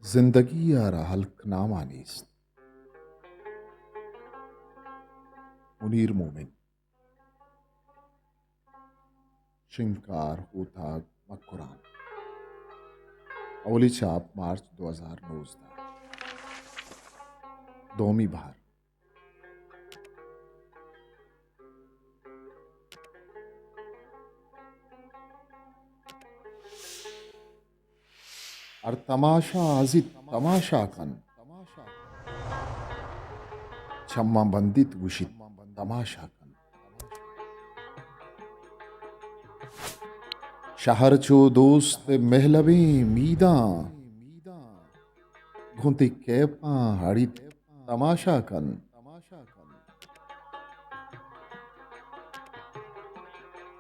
زندگی ءَ را ہلک ناما نیست۔ منیر مومن۔ شنگکار، ہوتاگ، مکران۔ اولی چاپ مارچ دو ہزار نوزدہ۔ دومی بہر۔ ہر تماشا ازیت تماشا کن، چماں بندیت گوشیت تماشا کن۔ شہر چو دوست مہلبیں میداں، گوں تئی کیپاں ہڑیت تماشا کن۔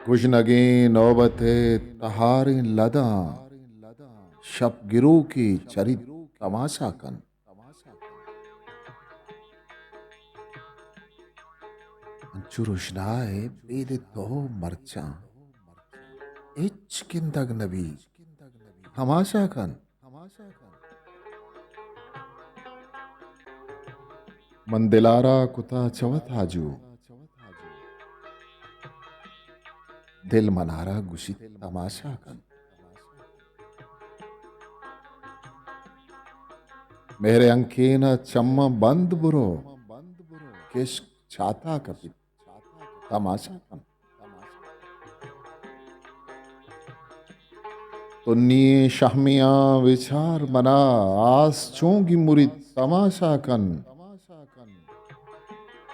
گژنگیں نوبت ءِ تہاریں لداں، شپ گروکے چریت تماشا کن۔ انچو رژنا ئے بید تو مرچاں، ہچ گندگ نبی تماشا کن۔ من دل ءَ را کتا چہ وت آجو، دل من ءَ را گوشیت تماشا کن۔ مہر ءِ ہنکین ءَ چماں بند برو، کشک چاتا کپیت تماشا کن۔ تنی شہمیاں بچار منا، آس چون گمریت تماشا کن۔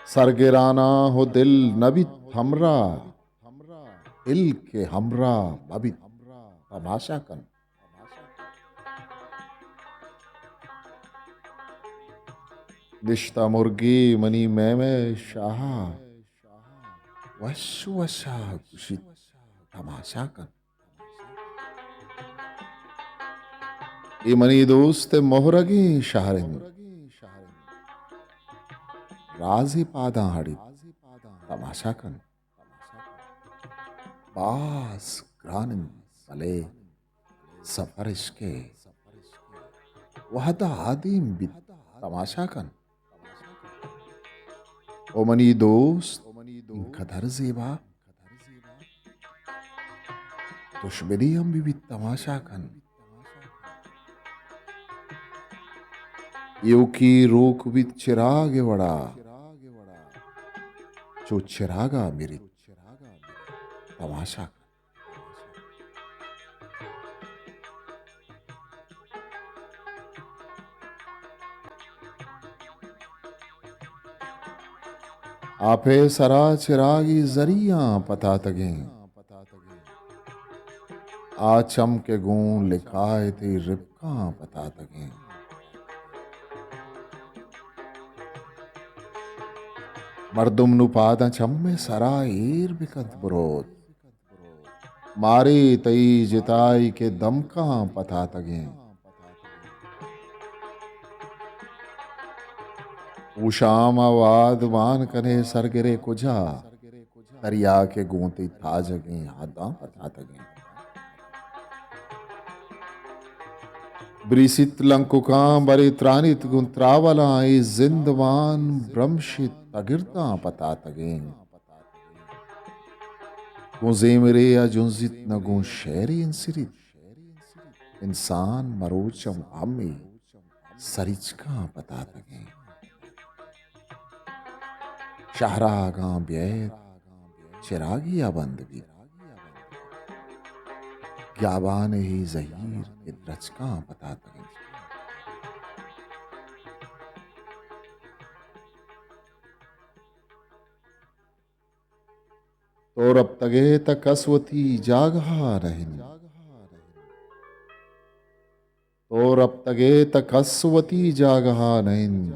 سرگراناں ہو دل نبیت ہمراہ، دل کہ ہمراہ مبیت تماشا کن۔ نشتہ مرگے منی مئے مئے شاہا، وش وشا گوشیت تماشا کن۔ اے منی دوست ءِ مہرگیں شہر انت، رازے پاداں ہڑیت تماشا کن۔ باز گران انت، بلے سفر عشق ءِ وہد ءَ آدیم بیت تماشا کن۔ او منی دوست، انقدر زیبا، دشمنی ہم بہ بیت تماشا کن۔ ایوکی روک بیت چراگ ءِ وڑا، چو چراگا مریت تماشا کن۔ آپ ءِ سرا چراگی زریاں پتاتگیں، آ چم کہ گوں لقاء ءِ تئی رپکاں پتاتگیں۔ مردم نوں پاداں چم ءِ سرا ایر بکنت بروت، مارے تئی جتائی کہ دمکاں پتاتگیں۔ او شام ءَ واد مان کنے سرگرے کجا، دریا کہ گوں تئی تاجگیں ہداں پتاتگیں۔ بریسیت لنککاں برے ترانیت گوں تراولاں، اے زندمان برمشیت تگرداں پتاتگیں۔ گوں زیمرے ءَ جنزیت نہ گوں شعرے انسریت، انسان مروچاں ہمے سریچکاں پتاتگیں۔ شہر ءَ اگاں بیئیت چراگے ءَ بند بیت، گیابان ءِ زہیر کہ درچکاں پتاتگیں۔ تو رپتگ ئے تہ کس وتی جاگہ ءَ نہ انت۔ تو رپتگ ئے تہ کس وتی جاگہ ءَ نہ انت۔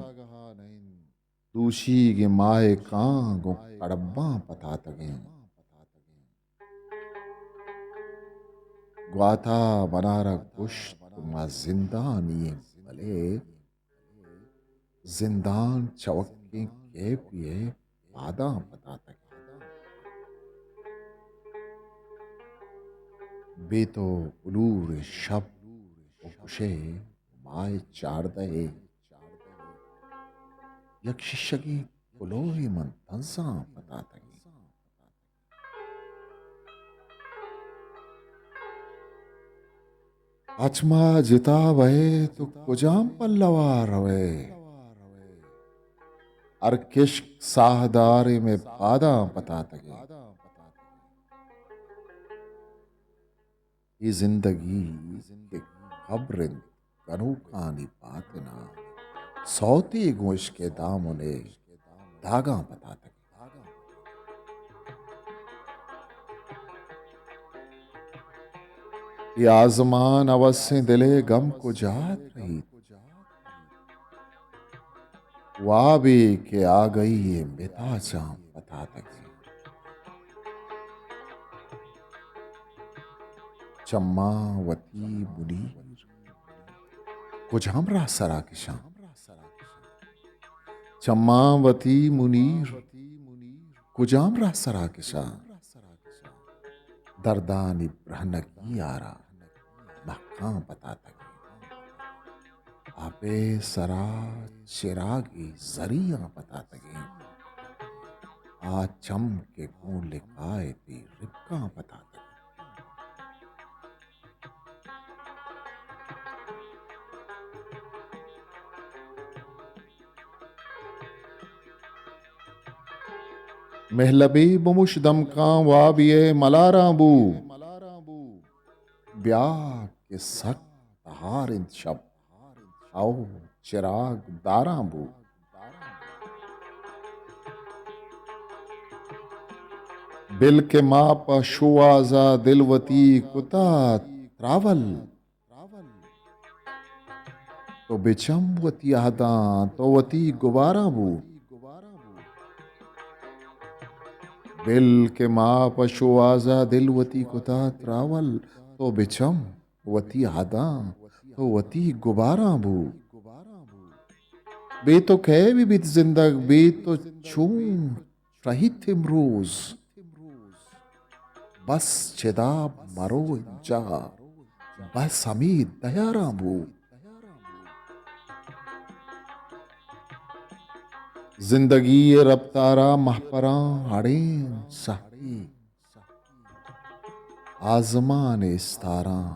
دوشیگیں ماہکاں گوں کڑباں پتاتگیں۔ گواتا منارا گوشت، ما زندانی ایں، بلے زندان چوکیں کیپے ءِ پاداں پتاتگ۔ بے تو بلور شپ ءُ گوشئے ماہ چاردہ ء یک شیشگیں کلوہے من تنزاں پتاتگیں۔ اچ ما جتا بئے تو کجام پلوا روئے؟ ہر کشک ساہدارے مئے پاداں پتاتگیں۔ اے زندگی کہ قبر انت گنوکانی باتنا، سوتے گوں عشق ء دامن ء داگاں پتاتگ۔ اے آزمان ہوسیں دل ء گم کجا ترہیت؟ وابے کہ آگہی ء متاچاں پتاتگ۔ چماں وتی منیر کجام راہ سرا کشاں؟ چماں وتی منیر کجام راہ سرا کشاں؟ دردانی برہنگی آرا مہکاں پتاتگیں۔ آپ ء سرا چراگے زریاں پتاتگیں۔ آ چم کہ گوں لقاء ء تئی رپکاں پتاتگیں۔ مہلبی بمش دمکاں وابی ء ملاراں بو۔ بیا کہ سک تہار انت شپ، او چراگ داراں بو۔ بل کہ ما پہ شوہازا دل وتی کتا تراول۔ تو بچم وتی عہداں، تو وتی گباراں بو۔ بل کہ ما پہ شوہازا دل وتی کتا تراول، تو بچم وتی عہداں، تو وتی گباراں بو۔ بے تو کئے بہ بیت زندگ، بے تو چون رہیت امروز۔ بس چدا مرو انجا، بس ہمے دیاراں بو۔ زندگی ء رپتارا مہپراں اڑیں سہی، آزمان ء استاراں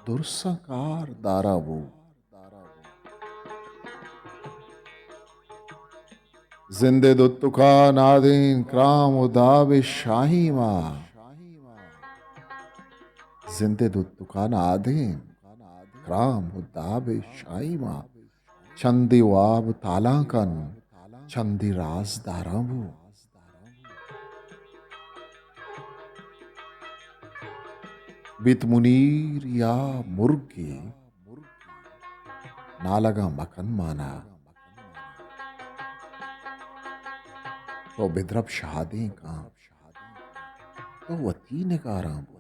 درساں کار داراں بو۔ زند ء دوتکا نادین کرام و داب شاہی ما۔ زند ء دوتکا نادین کرام و داب شاہی ما۔ چندی واب تالاں کن، چندی راز داراں بو۔ بیت منیر یا مرگے، نالگاں مکن مانا۔ تو بدرپ شادیں کاں، تو وتی نگاراں بو۔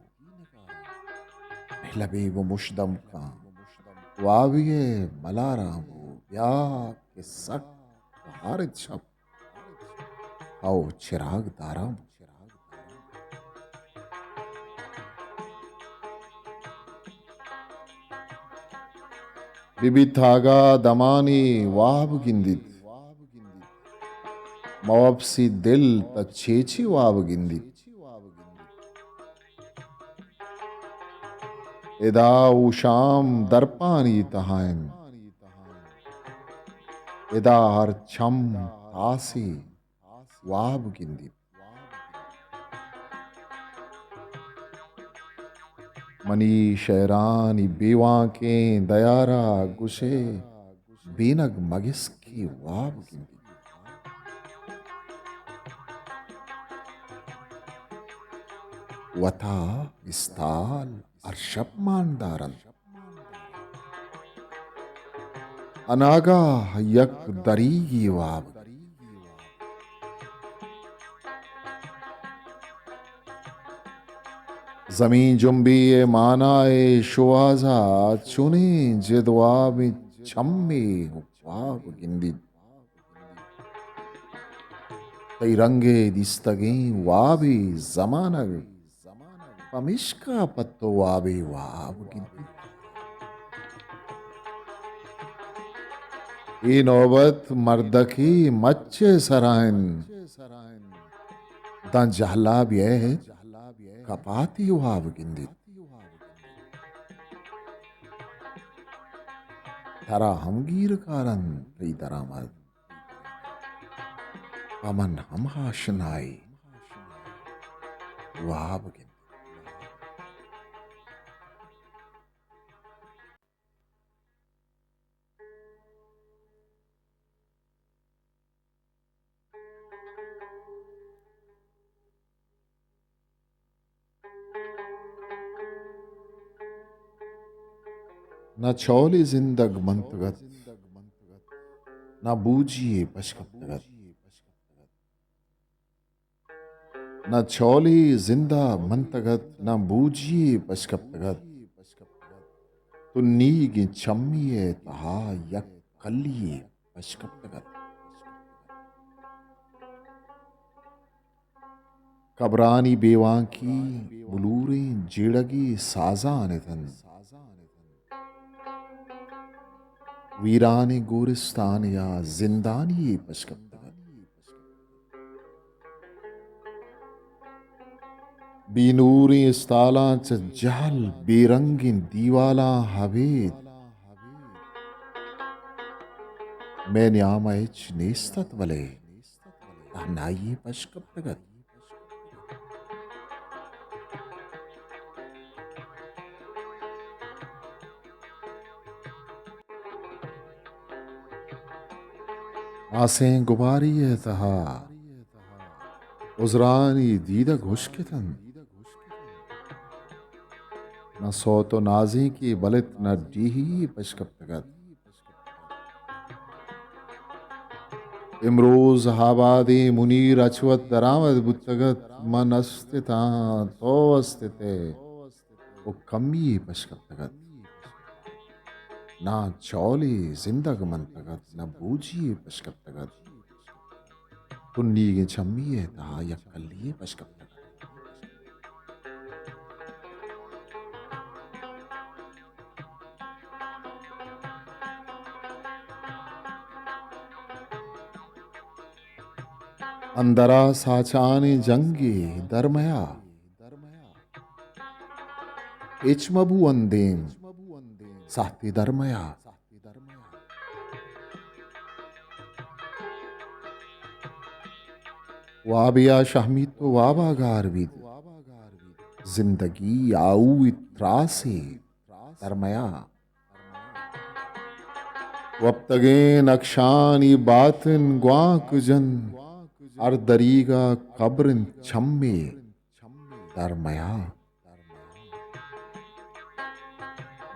مہلبی و مشدم کاں، وابی ء ملاراں بو۔ بیا کہ سک بہار انت شپ، او چراگ داراں بو۔ بہ بیت آگاہ دمانے واب گندیت، موپسی دل تہ چے چے واب گندیت۔ ادا اوشام درپانی تہا انت، ادا ہر چم تاسے واب گندیت۔ منی شئیرانی بیوانکیں دیارا گشئے، بینگ مگس کہ واب گندیت۔ وتا استال ہر شپ مان دارنت۔ اناگاہ یک دریگی واب۔ زمین جنبی ء مانا ء شوہازا چونیں جد وابیں چمے واب گندیت۔ تئی رنگ ء دیستگیں وابے زمانگ، پمیشکا پہ تو وابے واب گندیت۔ اے نوبت مردکے مچ ءِ سرا انت۔ داں جہلا بیئے کپاتے واب گندیت۔ ترا ہم گیر کارنت تئی درآمد، پہ من ہم آشنائی واب گندیت۔ نہ چولے زندگ منتگ ات، نہ بوجی یے پشکپتگ ات۔ نہ چولے زندگ منتگ ات، نہ بوجی یے پشکپتگ ات۔ تنیگیں چمی ءِ تہا یک کلی یے پشکپتگ ات۔ کبرانی بیوانکی بلوریں جیڑگی سازان اتنت۔ ویرانیں گورستانے ءَ زندانی یے پشکپتگ ات۔ بے نوریں استالاں چہ جہل، بے رنگیں دیوالاں ابید مئے نیام ءَ ہچ نیست ات، بلے تہنائی یے پشکپتگ ات۔ آسیں گبارے ءِ تہا عذرانی دیدگ ہشک اتنت۔ نہ سوت ءُ نازینکے بلت، نہ ڈیہی یے پشکپتگ ات۔ امروز آبادیں منیر اچ وت درآمد بوتگ ات، من است اتاں، تو است ات ئے ءُ کمی یے پشکپتگ ات۔ نہ چولے زندگ منتگ ات، نہ بوجی یے پشکپتگ ات۔ تنیگیں چمی ءِ تہا یک کلی یے پشکپتگ ات۔ اندرا ساچانی جنگے درمیا، ہچ مبو اندیم ساہتے درمیا۔ وابے ءَ شہمیت ءُ واب ءَ گار بیت۔ زندگی آہوئی تراسے درمیا۔ وپتگیں نکشانی باتن گوانک جنت، ہر دریگ ءَ قبر انت چمے درمیا۔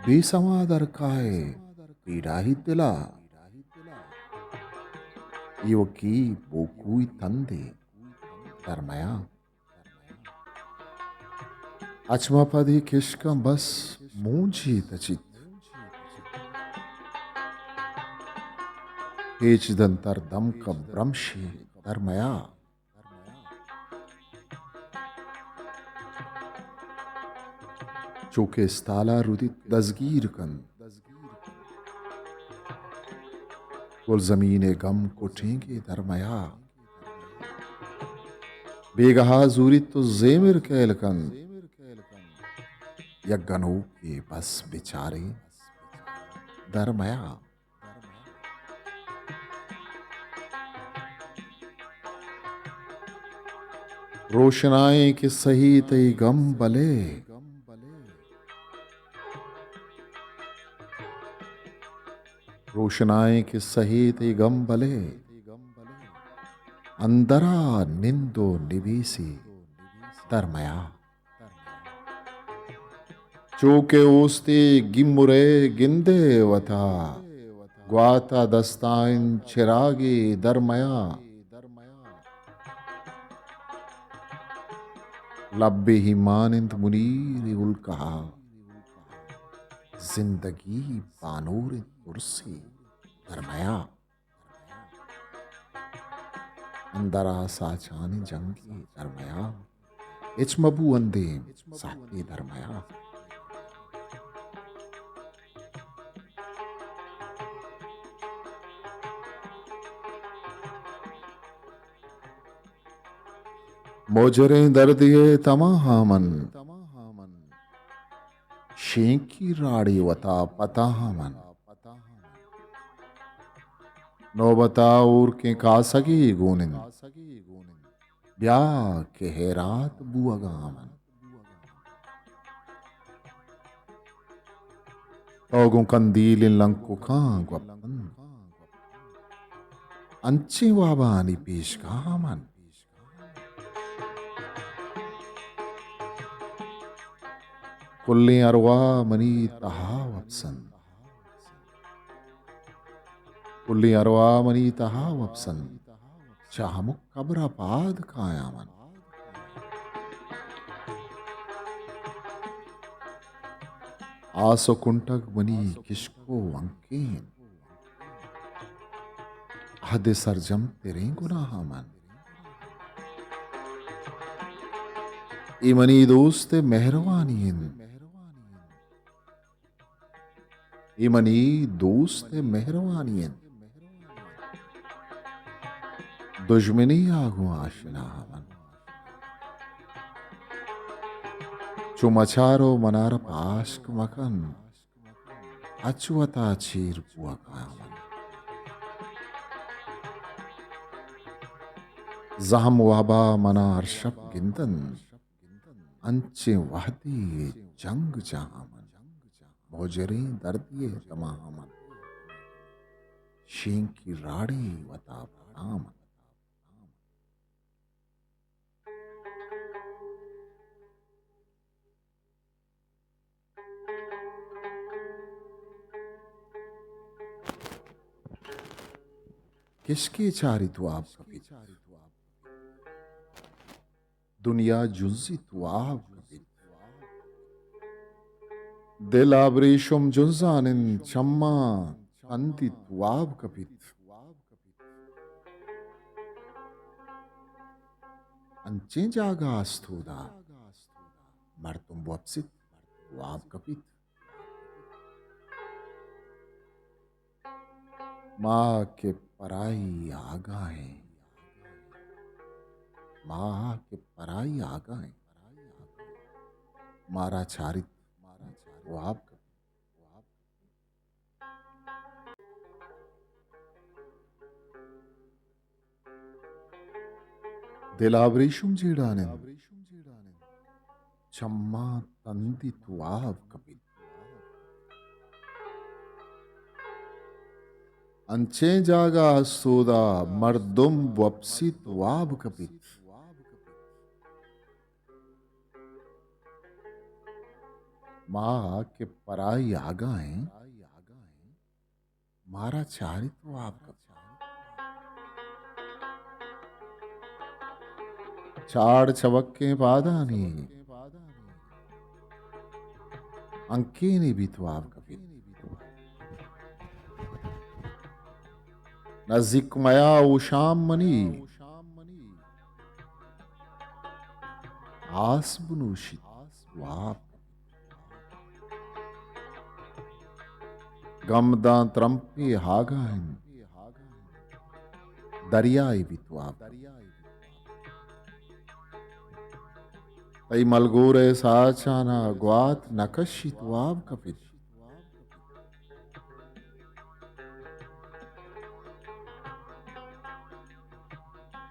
بے سما درکائے پیڑاہی دلا، ایوکی بوکوئی تندے درمیا۔ اچ ما پدی کشکاں بس مونجی تچیت۔ پیچ دنتر دمک برمشی درمیا۔ چوکہ استالا رودیت دزگیر کنت۔ گلزمین ءِ گم کٹینگے درمیا۔ بیگہا زوریت ءُ زیمر کیل کنت۔ یک گنوکے بس بچارے درمیا۔ روشنائیں کسہے تئی گم بلے۔ روشنائیں کسہے تئی گم بلے، اندرا نند ءُ نبیسے درمیا۔ چو کہ اوستے گیمرے گندے وتا، گوات ءَ دستاں چراگے درمیا۔ لبے ایمان انت منیر الکہا، زندگی بانور انت پرسے درمیا۔ اندرا ساچانی جنگے درمیا، ہچ مبو اندیم ساہتے درمیا۔ مجریں دردے ءِ تماہاں من، شینکی راڑے وتا پتاہاں من۔ نوبتا ہورکیں کاسگے گون انت، بیا کہ ہیرات بوہگاں من۔ تو گوں کندیلیں لنککاں گپ کن، انچیں وابانی پیشگاہاں من۔ کلیں ارواہ منی تہا وپسنت، کلیں ارواہ منی تہا وپسنت، چہ ہمک قبر ءَ پاد کایاں من۔ آس ءُ کنٹگ منی کشک ءُ ونکیں انت، عہد ءِ سرجم تریں گناہاں من۔ اے منی دوست ءِ مہروانی انت، اے منی دوست ءِ مہروانی انت۔ دژمنی ءَ گوں آشنا من۔ چو مچار ءُ منار پاشک مکن، اچ وتا چیر بوہگاں من۔ زہم وابا منا ہر شپ گندنت، انچیں وہدے جنگ جاہاں من۔ مجریں دردے ءِ تماہاں من، شینکی راڑے وتا پتاں من۔ کشکے چاریت واب کپیت، دنیا جنزیت واب کپیت۔ دل ابریشم جنزان انت، چماں تندیت واب کپیت۔ انچیں جاگہ است اودا، مردم وپسیت واب کپیت۔ ما کہ پرائی آگاہیں، ما کہ پرائی آگاہیں، مارا چاریت واب کپیت۔ دل ابریشم جیڑان انت، چماں تندیت واب کپیت۔ انچیں جاگہ است اودا، مردم وپسیت واب کپیت۔ ما کہ پرائی آگاہیں، مارا چاریت واب کپیت۔ چاڑ چبکیں پادانی، ہنکینے بیت واب کپیت۔ نزیک میا او شام منی، آس بنوشیت واب۔ گم داں ترمپے ہاگاہ انت، دریائے بیت واب۔ تئی ملگور ءِ ساچان ءَ گوات نہ کشیت واب کپیت۔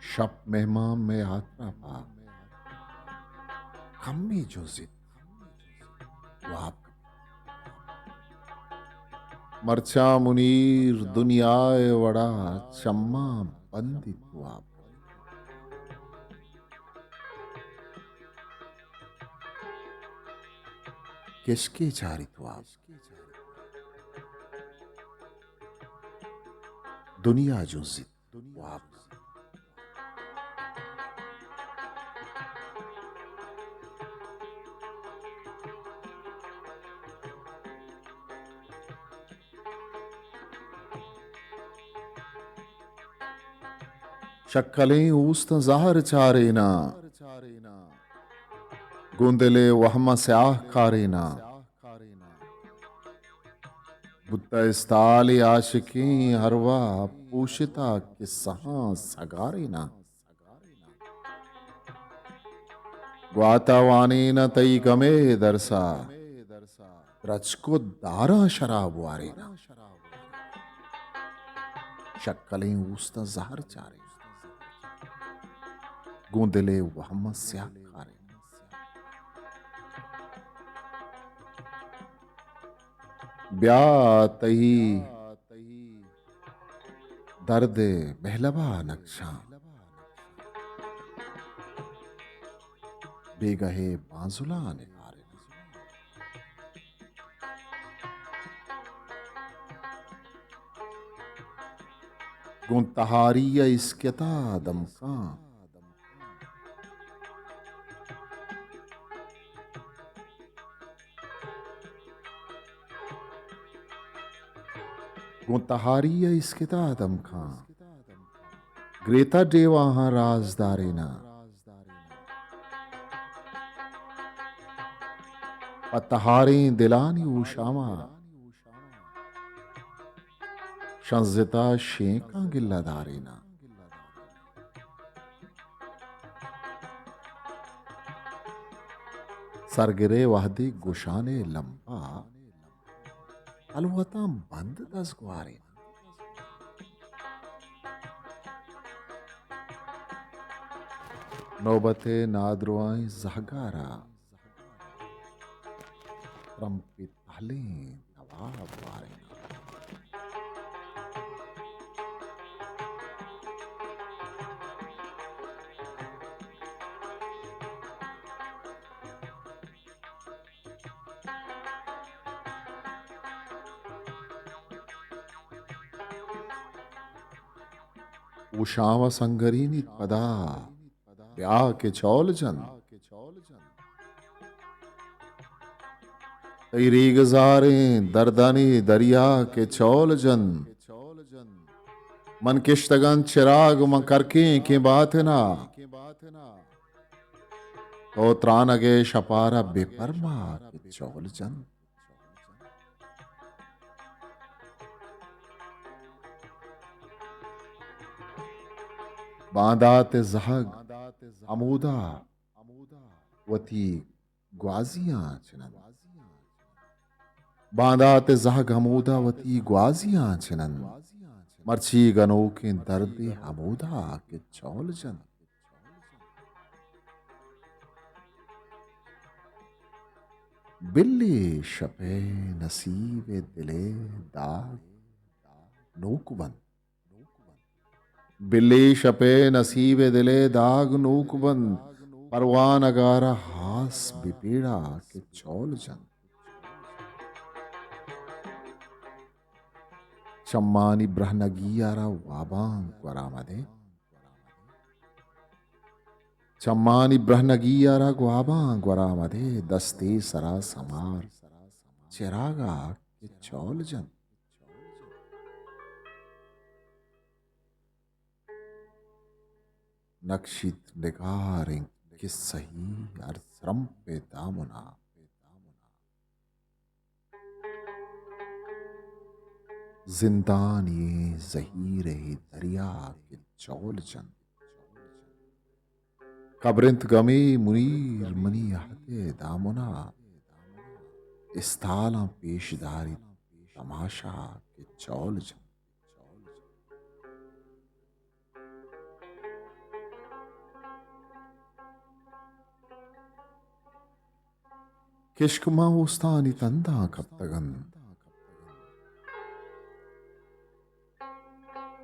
شپ مہمان مئے ہاترا پا کمی جنزیت واب کپیت۔ مرچاں منیر دنیا ءِ وڑا چماں بندیت واب کپیت۔ کشکے چاریت واب، دنیا جنزیت واب۔ شکلیں اوستاں زہر چاریناں، گوں دل ءِ وہماں سیاہ کاریناں۔ بوتہ استالے عاشقیں ارواہ، پوشتہ کسہاں سگاریناں۔ گواتا وانیناں تئی گمے درسا، درچک و داراں شراب واریناں۔ شکلیں اوستاں زہر چاریناں، گوں دلے وہماں سیاہ کاریناں۔ بیا تئی درد ءِ مہلبا نکشاں، بیگہ ءِ بانزلاں نگاریناں۔ گوں تہاری ءَ اسکتا دمکاں، گوں تہاری ءَ اسکتا دمکاں، گریتا ڈیواہاں رازداریناں۔ پہ تہاریں دلانی ہوشاماں، شنزتا شینکاں گلہ داریناں۔ سرگرے وہدے گشانے لمپا، الوتاں بند دزگواریناں۔ نوبت ءِ نادروائیں زہگارا، ترمپی تہلیں نواب واریناں۔ ہوشام ءَ سنگرینیت پدا، بیا کہ چول جن۔ تئی ریگزاریں دردانی دریا کہ چول جن۔ من کشتگاں چراگ، من کرکیں کہ باتنا۔ تو ترانگ ءِ شپارا بہ پرما کہ چول جن۔ باندات ءِ زہگ ہمودا وتی گوازیاں چنن۔ باندات ءِ زہگ ہمودا وتی گوازیاں چنن۔ مرچی گنوکیں دردے ہمودا کہ چول جن۔ بلے شپ ءِ نصیب ءِ دل ءِ داگ نوک بنت۔ بلے شپ ءِ نصیب ءِ دل ءِ داگ نوک بنت۔ پروانگارا ہاس بپیڑا کہ چول جنت۔ چمانی برہنگی ءَ را واباں گورا مدے۔ چمانی برہنگی ءَ را گواباں گورا مدے، دستے سرا سمار چراگا کہ چول جنت۔ نکشیت نگاریں کسہی ہر ترمپ ءِ دامنا۔ زندانی زہیرے دریا کہ چول جنت۔ کبرنت گمے منیر منی عہد ءِ دامنا۔ استالاں پیش داریت تماشا کہ چول جنت۔ کشک ماں اوستانی تنداں کپتگ انت۔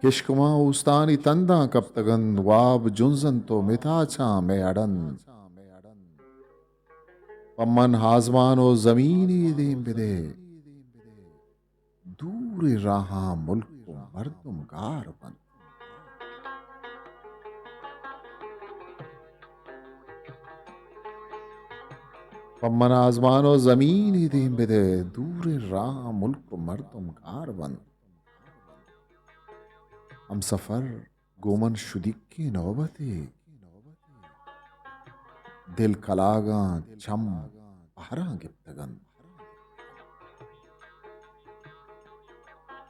کشک ماں اوستانی تنداں کپتگ انت، واب جنز انت و متاچاں مئے اڑ انت۔ پہ من آزمان و زمینے دیم بدئے، دوریں راہاں ملک و مردم گار بنت۔ پہ من آزمان و زمینے دیم بدئے، دوریں راہاں ملک و مردم گار بنت۔ ہمسفر گوں من شدیکیں نوبتے، دل کلاگاں چم بہراں گپتگ انت۔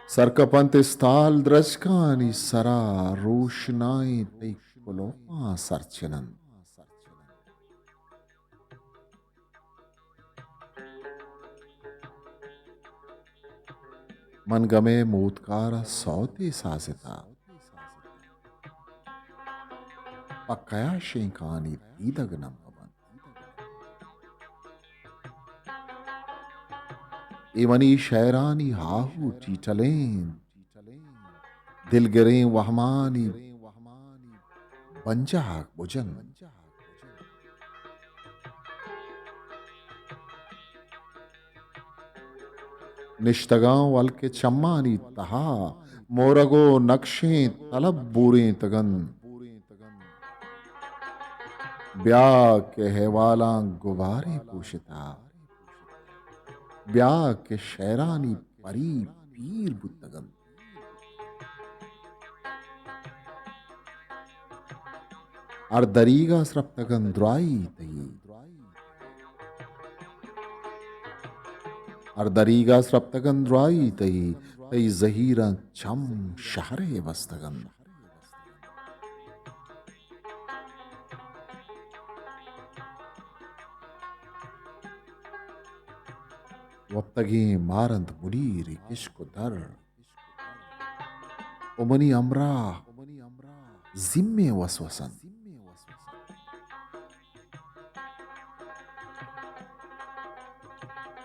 سرکپنت استال درچکانی سرا، روشنائیں تئی کلوہاں سرچن انت۔ من گمے موتکار ءَ سوتے سازتا، پہ کیا شینکانی دیدگ نہ بنت۔ اے منی شئیرانی آہو ٹیٹلیں، دلگریں وہمانی بنجاہ بجن۔ نشتگاں ولکہ چمانی تہا، مورگ و نکشیں تلب بورینتگن۔ بیا کہ احوالاں گبارے پوشتا، بیا کہ شئیرانی پری پیر بوتگن۔ ہر دریگا سرپتگن درائی تئی، ہر دریگا سرپتگن درائی تئی، تئی زہیراں چم شہرے بستگن۔ وپتگیں مارنت منیر کشک و در، و منی ہمراہ زیمیں وسوسن۔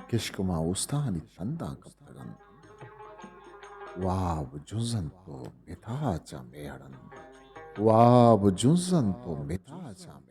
کشک ماں اوستانی تنداں کپتگن۔ واب جنزنت و متا چہ میڑن۔ واب جنزنت و متا چہ میڑن۔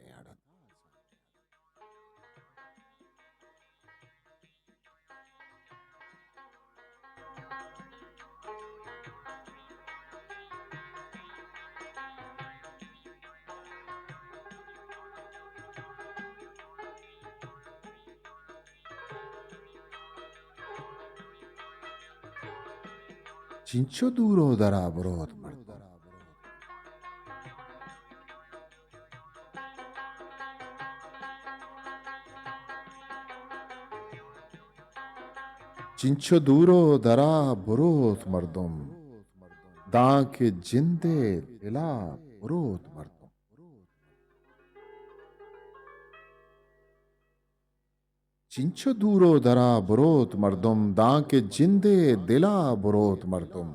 چنچو دور و درا بروت مردم۔ چنچو دور و درا بروت مردم، دانکہ جندے دلا بروت مردم۔ چنچو دور و درا بروت مردم، دانکہ جندے دلا بروت مردم۔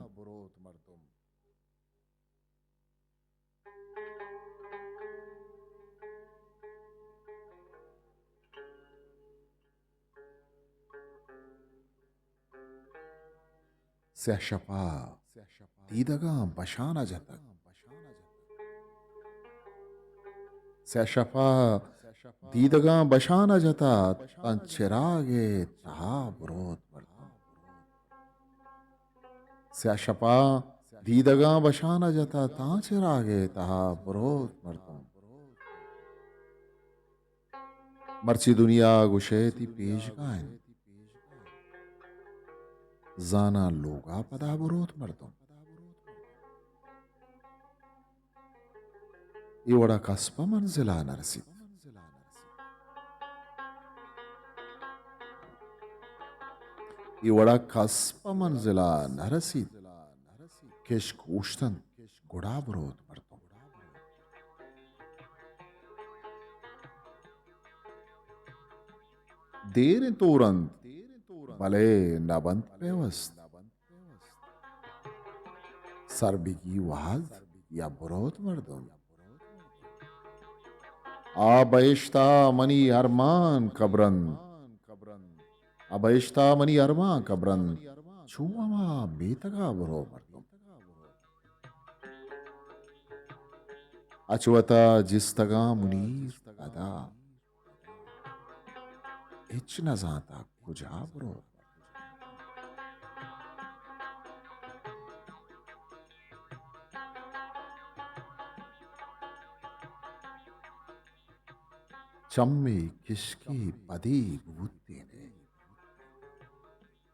سیاہ شپا دیدگاں بشان ءَ جتگ۔ سیاہ شپا دیدگاں بشان ءَ جتا، تاں چراگ ءِ تہا بروت مردم۔ سیاہ شپا دیدگاں بشان ءَ جتا، تاں چراگ ءِ تہا بروت مردم۔ مرچی دنیا گوشئے تئی پیشگا انت، زاناں لوگا پدا بروت مردم۔ اے وڑا کس پہ منزلا نہ رسیت۔ اے وڑا کس پہ منزلا نہ رسیت۔ کشک اوشتنت گڑا بروت مردم۔ دیر انت تورنت، بلے نہ بنت پیوست۔ سر بگی وہد یا بروت مردم۔ آ بہشتا منی ارمان قبرنت۔ آ بہشتا منی ارمان قبرنت۔ چو ہما میتگا برو مردم۔ اچ وتا جستگاں منیر پدا، ہچ نہ زانتا کجا برو۔ چمے کشکے پدے بوتینے۔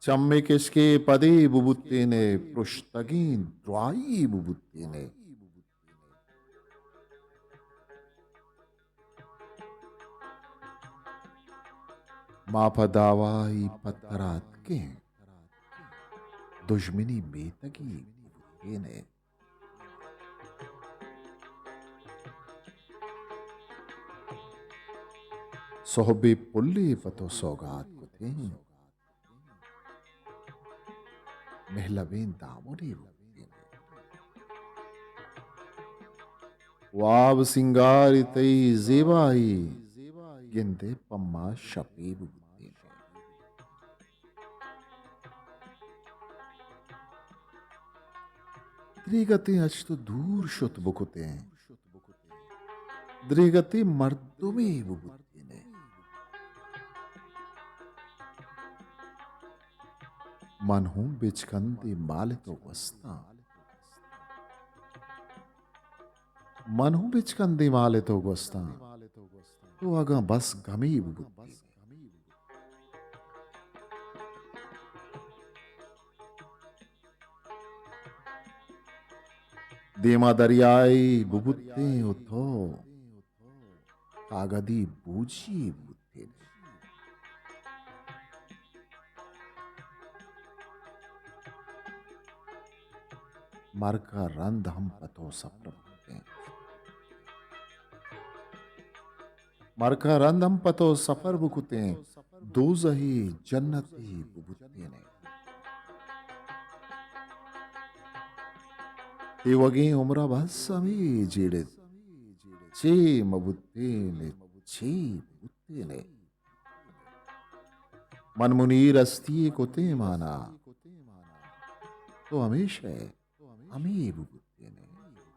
چمے کشکے پدے ببوتینے، پرشتگیں درائی ببوتینے۔ ما پہ دعوائی پہ ترا اتکیں، دژمنی میتگی ببوتینے۔ سہبے پلے پہ تو سوگات کتیں۔ مہلبیں دامنے بوتین۔ واب سینگار تئی زیبائی، گندے پما شپے بوتین۔ دریگتیں اچ تو دور شت بکتیں، دریگتیں مردمے ببوتینے۔ من ہوں بچکندے مال تو گوستاں۔ من ہوں بچکندے مال تو گوستاں۔ تو اگاں بس گمی ببوتینے۔ دیما دریائے ببوتیں و تو کاگدی بوجی بوتیں۔ مرگ ء رند ہم پہ تو سفر بوتیں۔ مرگ ء رند ہم پہ تو سفر بکتیں، دوزہی جنتی ببوتینے۔ تیوگیں عمر ء بس ہمے جیڑت، چے مبوتینے، چے بوتینے۔ من منیر ہستی کتیں مانا، تو ہمیشہ ہمے ببوتینے،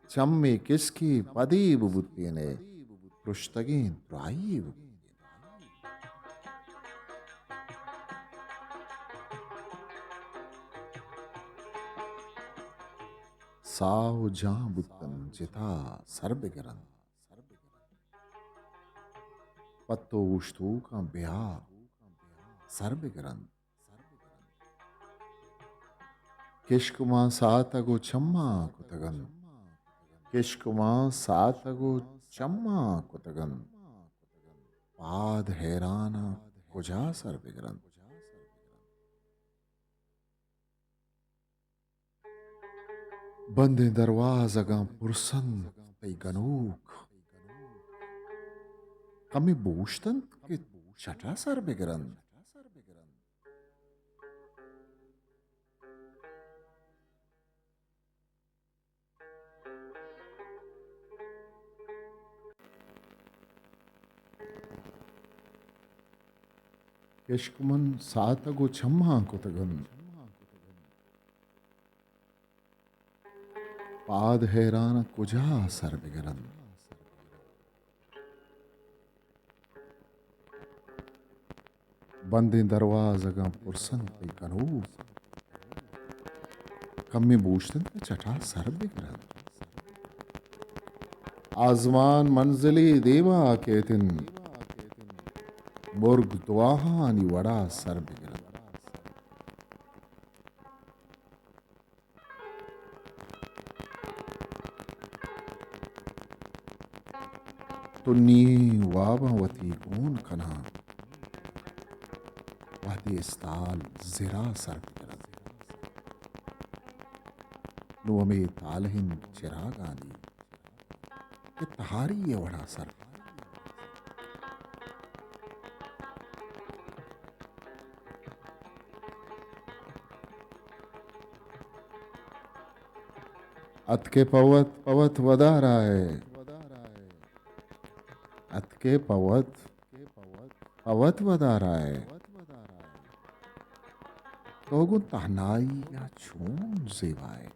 چمے کسکے پدے ببوتینے، پرشتگیں دراہی ببوتینے۔ ساہ و جان بوتن جتا سر بگرنت، پت و اوشتوکاں بیا سر بگرنت۔ کشک ماں ساتگ و چماں کتگ انت۔ کشک ماں ساتگ و چماں کتگ انت۔ پاد حیران ء کجا سر بگرنت۔ بندیں دروازگاں پرسنت تئی گنوک۔ کمے بوشتنت کہ چٹا سر بگرنت۔ کشک من ساتگ و چماں کتگ انت۔ پاد حیران کجا سر بگرنت۔ بندیں دروازگاں پرسنت تئی گنوک۔ کمے بوشتنت کہ چٹا سر بگرنت۔ آزمان منزلے دیما کیت انت۔ مرگ دعاہانی وڑا سر بگرنت۔ تنی واباں وتی گون کناں، وہدے استال زرا سر بگرنت۔ نوں ہمے تالہن چراگانی کہ تہاری ء وڑا سر۔ اتکے پہ وت، پہ وت ودارائے۔ اتکے پہ وت، پہ وت ودارائے۔ تو گوں تہنائی ء چون زیبائے۔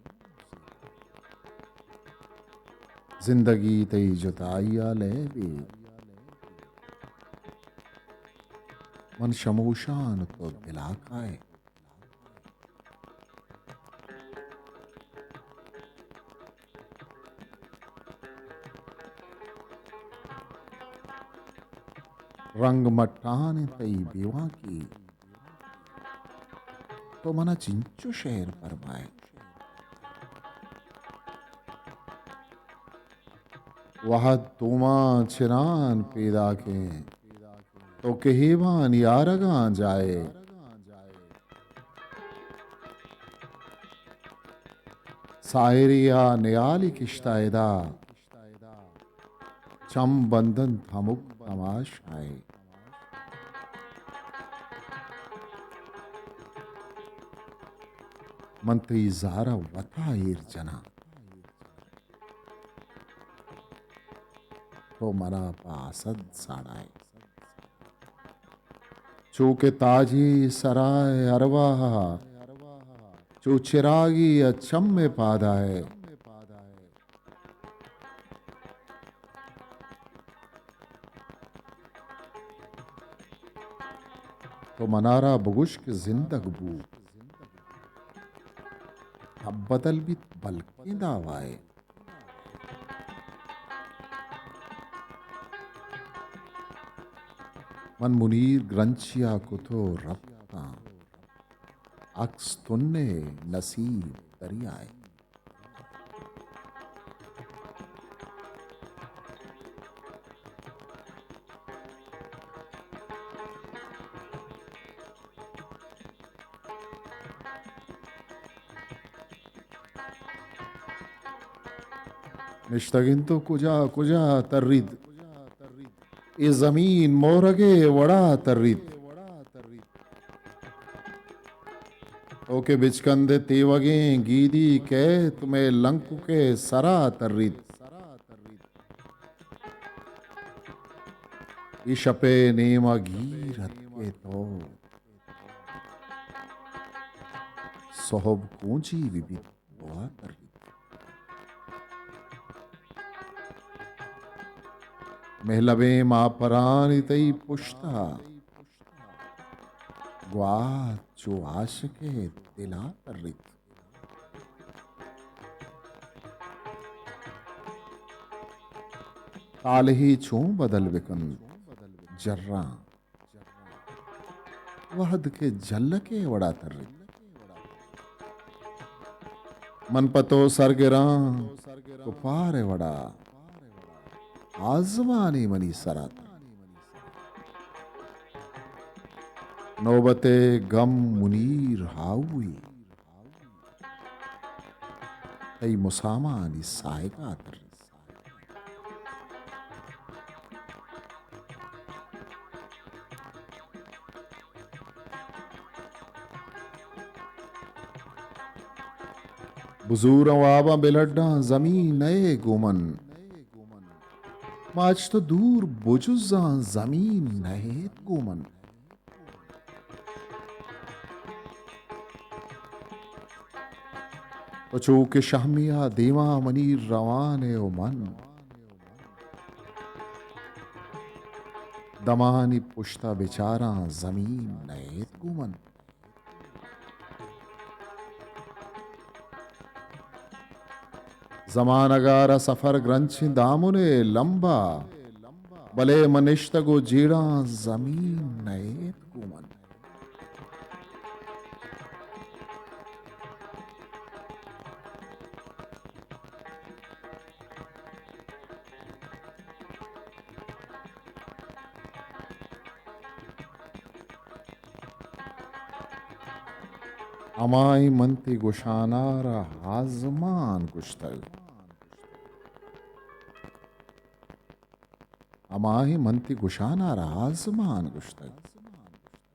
زندگی تئی جتائی ء لیبے۔ من شموشان تو دلاکائے۔ رنگ مٹان تئی بیوانکی، تو منا چنچو شعر پرمائے۔ وہد توماں چنان پیداکیں، تو کہیبانی آرگاں جائے۔ ساحرے ء نیالی کشتہ ادا، چم بندنت ہمک تماشائے۔ من تئی زار ءَ وت ءَ ایر جناں۔ تو من ءَ پہ اسد ساڑائے۔ چو کہ تاجے سر ءَ ارواہ ءَ، چو چراگے ءَ چم ءِ پاد ءَ۔ تو من ءَ را بگوش کہ زندگ بوت، تب بدل بیت بلکیں دعوائے۔ من منیر گرنچیا کت ءُ رپتاں، عکس تن ءِ نصیب دریائے۔ نشتگ انت ءُ کجا کجا تریت، اے زمین مورگ ءِ وڑا تریت۔ تو کہ بچکند ءِ تیوگیں گیدی کئیت، مئے لنکک ءِ سرا تریت۔ اے شپ ءِ نیم ءَ گیر اتکئے تو، سہب کونچی بہ بیت۔ گوات تریت۔ مہلبیں ماپرانی تئی پشت ءَ، گوات چو عاشق ءِ دل ءَ تریت۔ طالعی چون بدل بکنت جراں، وہد کہ جلک ءِ وڑا تریت۔ من پہ تو سرگراں، کپار ءِ وڑا آزمانی منی سرا تریت۔ نوبت ءِ گم منیر ہاؤی، تئی مسامانی ساہگا تریت۔ بزوراں واباں بلڈاں زمین نئے گوں من، ما اچ تو دور بجزاں زمین نئیت گوں من۔ و چو کہ شہمیا دیما منی روان ئے و من دمانی پشتا بچاراں زمین نئیت گوں من۔ زمانگارا سفر گرنچیں دامنے لمبا، بلے من نشتگ و جیڑاں زمین نئیت گوں من۔ ہمائیں من تئی گشانارا آزمان گشتگ۔ ہمائیں من تئی گشانارا آزمان گشتگ۔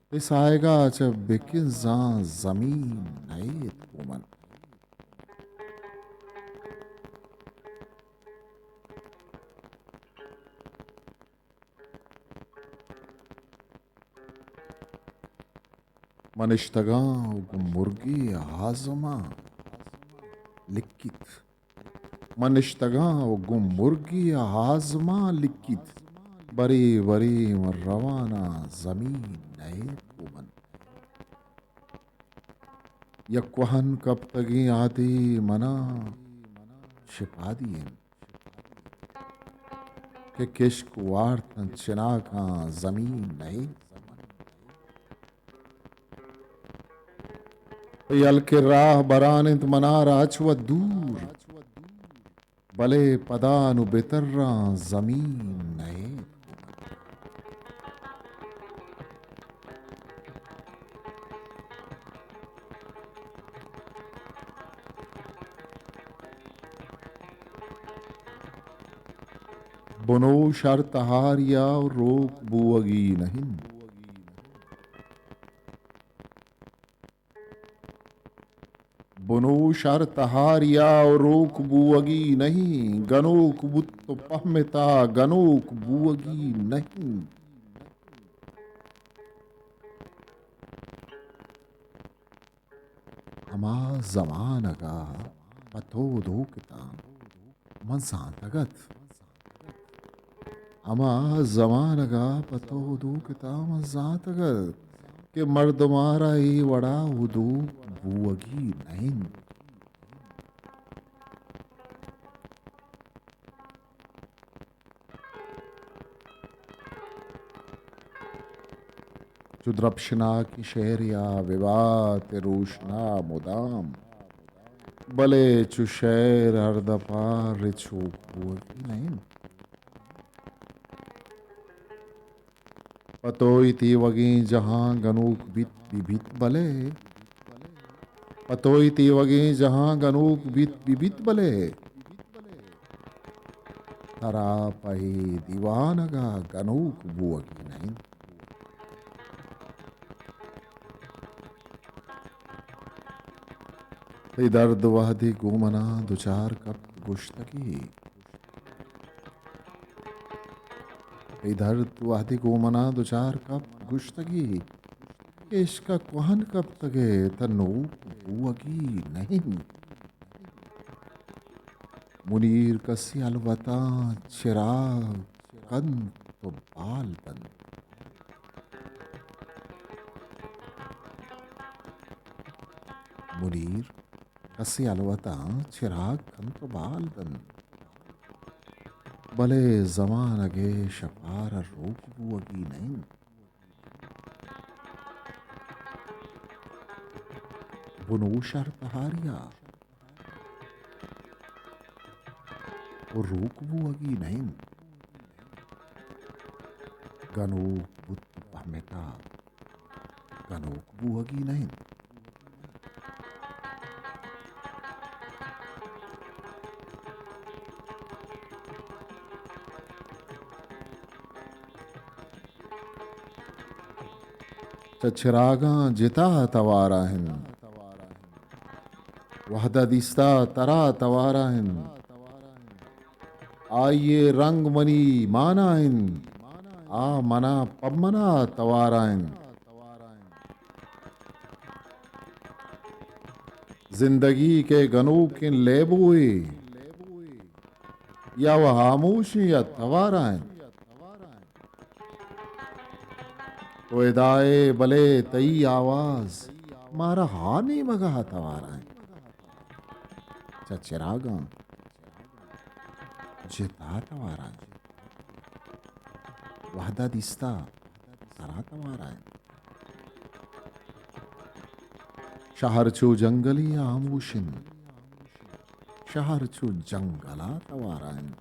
تئی ساہگا چہ بکنزاں زمین نئیت گوں من۔ من نشتگاں و گوں مرگی آزمان لکیت۔ من نشتگاں و گوں مرگی آزمان لکیت۔ برے برے من رواناں زمین نئیت گوں من۔ یک کوہن کپتگیں آدے منا شپادی انت کہ کشک وارتن چناکاں زمین نئیت۔ تئی ہلک راہ بران انت منارا اچ و دور۔ بلے پدا نوں بتراں زمین نئیت۔ بنو شر تہاریا و روک بوگی نہ انت۔ بنوش ہر تہاریا و روک بوگی نہیں، گنوک بوت و پہمتا گنوک بوگی نہیں۔ ہما زمانگا پہ تو دوکتاں من زانتگ ات۔ ہما زمانگا پہ تو دوکتاں من زانتگ ات کہ مردمارا اے وڑا ہدوک بوگی نہ انت۔ چو درپشناکیں شہریا ببات روشنا مدام، بلے چو شہر ہر دپا رچوک بوگی نہ انت۔ پہ توئی تیوگیں جہاں گنوک بیت بہ بیت بلے، پہ توئی تیوگیں جہاں گنوک بیت بہ بیت بلے، ترا پہ اے دیوانگا گنوک بوگی نہ انت۔ تئی درد وہدے گوں منا دچار کپت گوشتگی، تئی درد وہدے گوں منا دچار کپت گوشتگی، کہ عشق ء کوہن کپتگ ئے تہ نوک بوگی نہ انت۔ منیر کسے الوتاں چراگ کنت و بال دنت۔ منیر کسے الوتاں چراگ کنت و بال دنت، بلے زمانگ ء شپار ء روک بوگی نہ انت۔ بنوش ہر تہاریا و روک بوگی نہ انت۔ گنوک بوت پہمتا گنوک بوگی نہ انت۔ چہ چراگاں جتا توارا انت، وہدا دیستا ترا توارا انت۔ آئی ء رنگ منی مانا انت، آ منا پہ منا توارا انت۔ زندگی کہ گنوکیں لیبوئے، یا و ہاموشیں یا توارا انت۔ تو ادائے بلے تئی آواز مارا ہا نیمگا توارا انت۔ چہ چراگاں جتا توارا انت۔ وہدا دیستا ترا توارا انت۔ شہر چو جنگلے ہاموش انت۔ شہر چو جنگلا توارا انت۔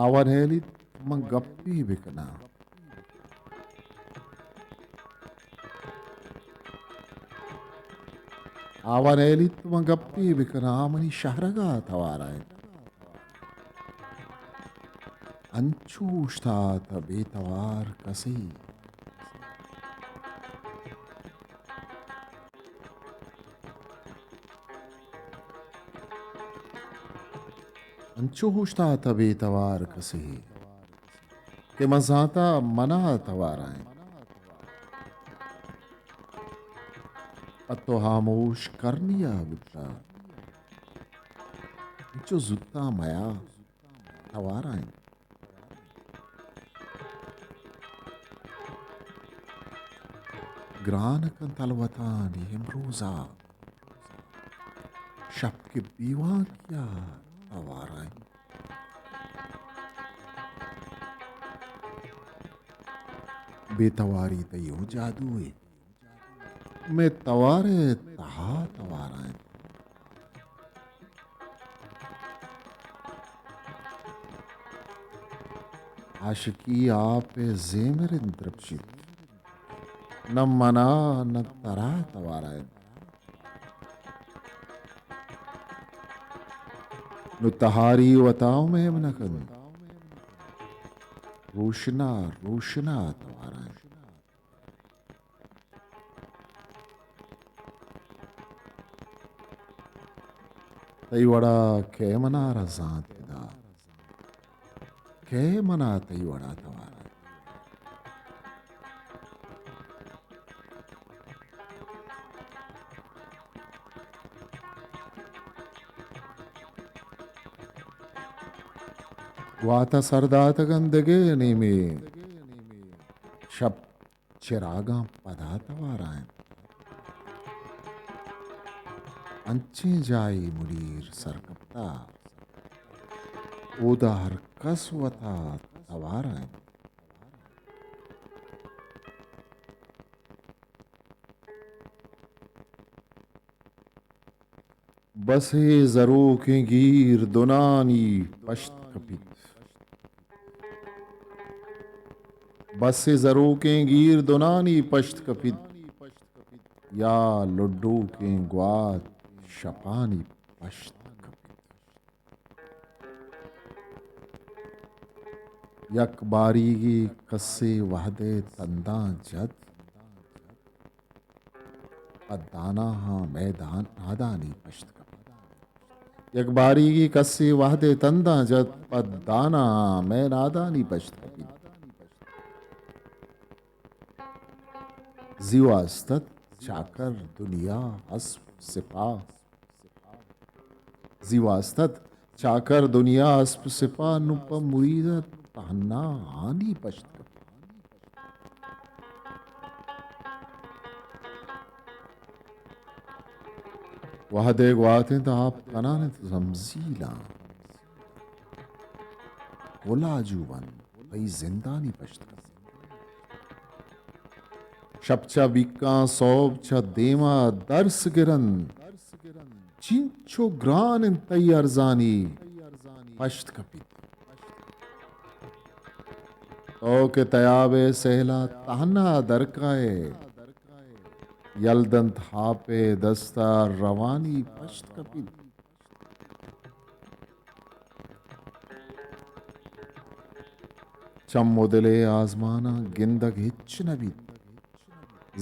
آوان ہیلیت من گپے بکناں۔ آوان ہیلیت من گپے بکناں، آ منی شہرگا توارا انت۔ انچو اوشتات بے توار کسے۔ انچو اوشتات بے توار کسے کہ من زانتا منا توارا انت۔ پہ تو ہاموش کرنیا بوتا، انچو زوتا میا توارا انت۔ گران کنت الوتانی امروزا، شپ کہ بیوانکیا توارا انت۔ بے تواری تئی و جادوئے، مئے توار ء تہا توارا انت۔ عاشقی آپ ء زیمر انت درپشیت، نہ منا نہ ترا توارا انت۔ نو تہاری وتا و میم نہ کنت، روشنا، روشنا توارا انت۔ تئی وڑا کئے منارا زانت ادا؟ کئے منا تئی وڑا توارا؟ گواتا سر داتگ انت دگہ نیمے، شپ چراگاں پدا توارا انت۔ انچیں جاہے منیر سر کپتا، اودا ہر کس وتا توارا انت۔ بسے زروکیں گیر دنانی پشت کپیت۔ بسے زروکیں گیر دنانی پشت کپیت، یا لڈوکیں گوات شپانی پشت کپیت۔ یک باریگے کسے وہدے تنداں جت، پہ داناہاں مئے دان-، نادانی پشت کپیت۔ یک باریگے کسے وہدے تنداں جت، پہ داناہاں مئے نادانی پشت کپیت۔ زی واستت چاکر دنیا اسپ سپاہ۔ زی واستت چاکر دنیا اسپ سپاہ، نوں پہ مرید ء تہنا ہانی پشت کپیت۔ وہدے گوات انت آپ کنان انت زمزیلاں، گل آجو بنت، تئی زندانی پشت کپیت۔ شپ چہ بیکاں سہب چہ دیما درس گرنت، چنچو گران انت تئی ارزانی پشت کپیت۔ تو کہ تیاب ء سہلا تہنا درکائے، یل دنت ہاپ ء دستا روانی پشت کپیت۔ چم و دل ء آزماناں گندگ ہچ نہ بیت۔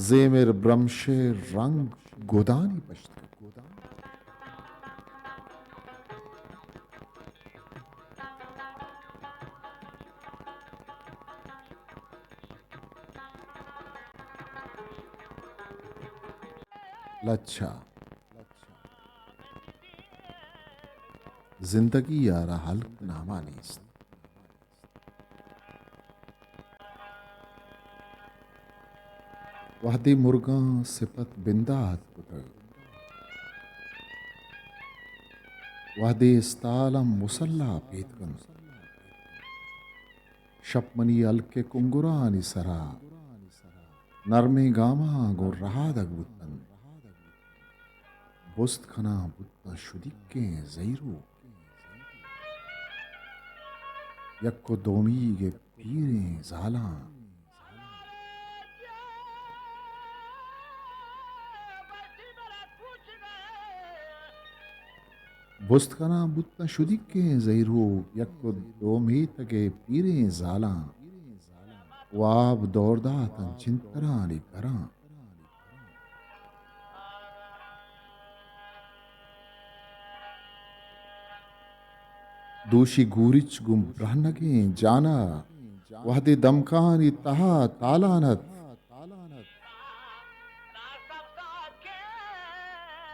زیمر برمش ء رنگ گدانی پشت کپیت۔ لچہ۔ زندگی ء را ہلک ناما نیست۔ وہدے مرگاں سپت بندات کتگ، وہدے استالاں مسلا پیت کنت۔ شپ منی ہلک ء کنگرانی سرا نرمیں گاماں گوں رہادگ بوت انت۔ بست کناں بوت انت شدیکیں زہیروک، یک و دومیگ ء پیریں زالاں۔ بست کناں بوت انت شدیکیں زہیروک، یک و دو میتگ ء پیریں زالاں۔ واب دور دات انت جنترانی گراں۔ دوشی گوریچ گوں برہنگیں جانا، وہدے دمکانی تہا تالان ات۔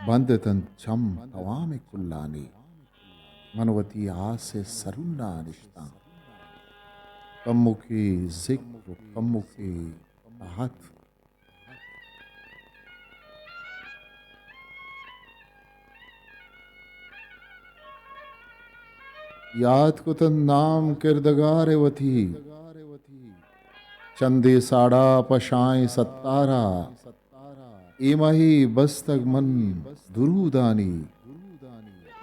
بند اتنت چم توام کلانی، من وتی آس ء سرونا نشتاں۔ کمکے ذکر و کمکے تہت۔ یات کتنت نام کردگار ء وتی، چندے ساڑا پہ شاہیں ستارا، اے ماہے بستگ من درودانی،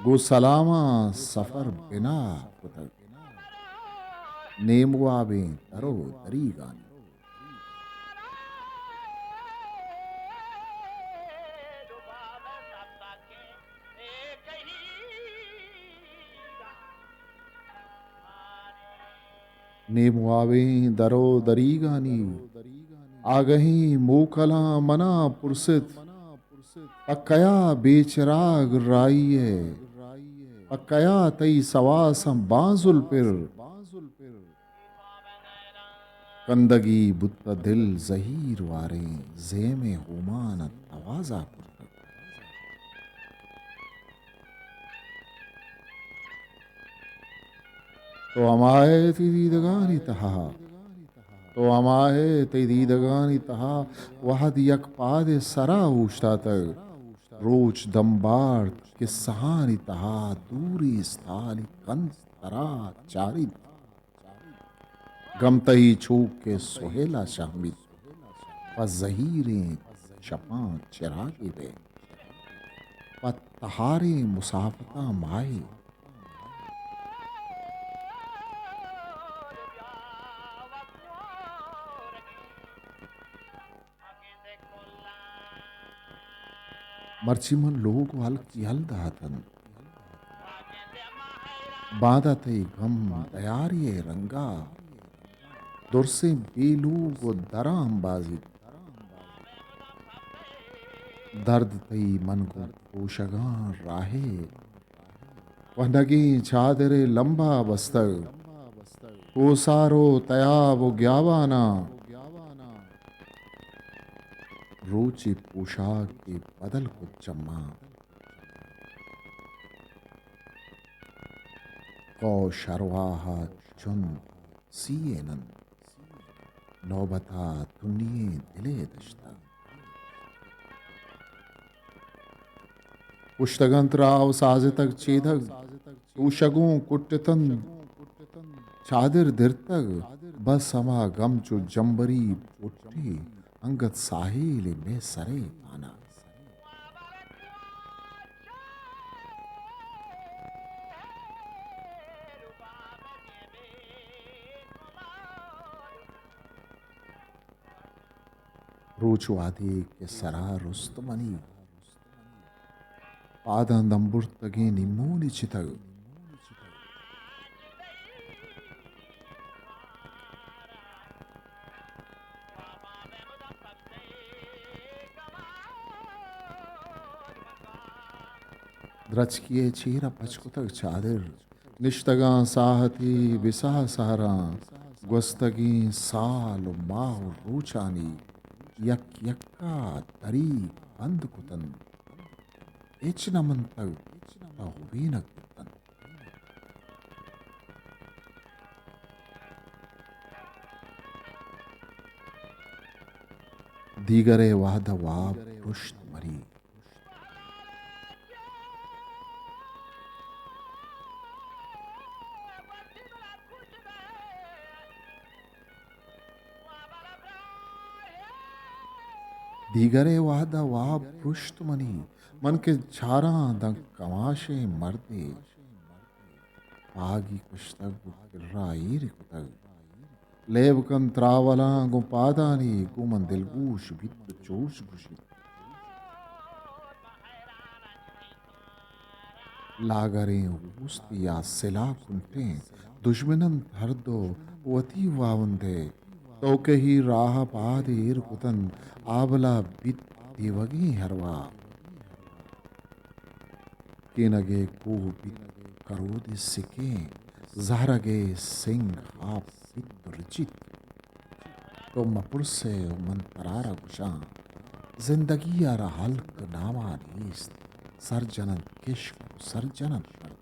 گوں سلاماں سفر بنا کتگ، نیم وابیں در و دریگانی۔ نیم وابیں در و دریگانی آگہیں موکلاں منا پرست، پہ کیا بے چراگ راہی ئے؟ پہ کیا تئی سواساں بانزل پر؟ کندگی بوتہ دل زہیر واریں، زیمیں ہوماناں توازا پرتگ۔ تو ہمائے تئی دیدگانی تہا، تو ہمائے تئی دیدگانی تہا وہد یک پادے سرا اوشتاتگ۔ روچ دمبارت کسہانی تہا دوری استالی کند ترا چاریت۔ گم تئی چوک ءِ سہیل ءَ شہمیت، پہ زہیریں شپاں چراگے بئے، پہ تہاریں مسافتاں ماہے۔ مرچی من لوگ و ہلک یل دات انت۔ باندا تئی گم دیاری ءِ رنگا درسیں بے لوگ و دراں بازیت۔ درد تئی من گوں پوشگاں راہے کوہنگیں چادرے لمبا بستگ، کوسار و تیاب و گیاباناں۔ روچے پوشاکے بدل کت چماں، کئو شرواہ ءَ چنت سیئین انت، نوبت ءَ تنی ئیں دلے دشتگ۔ کشتگ انت راہ و سازتگ چیدگ، توشگوں کٹتنت چادر درتگ، بس ہما گم چو جمبری پٹے انگت ساحیل مئے سرے پانا۔ روچ وہدے کہ سرا رست منی، پاداں دمبرتگیں نیمونی چتگ۔ درچکی ءِ چیر ءَ پچ کتگ چادر۔ نشتگاں ساہتے بساہ سہراں، گوستگیں سال و ماہ و روچانی یک یکا دریگ بند کتنت۔ ہچ نہ منتگ پہ ہوینگ بوتنت۔ دیگرے وہد ءَ واب پرشت مری۔ دیگرے وہد ءَ واب پرشت منی، من کہ چاراں داں کماشیں مردے، پاگی کشتگ و کرا ایر کتگ۔ لیب کنت تراولاں گوں پادانی، گوں من دلگوش بیت و چوش گوشیت۔ لاگریں اوست یا سلاہ کنٹیں، دژمن انت ہر دو وتی واہند ءِ۔ تو کہی راہ ءَ پاد ایر کتنت، آبلہ بیت تیوگیں ہروا۔ کینگ ءِ کوہ بیت کرودے سکیں، زہرگ ءِ سنگ آپ بیت و رچیت۔ تو مپرس ئے و من ترا را گوشاں، زندگی ءَ را ہلک ناما نیست، سر جننت کشک و سر جننت مردم۔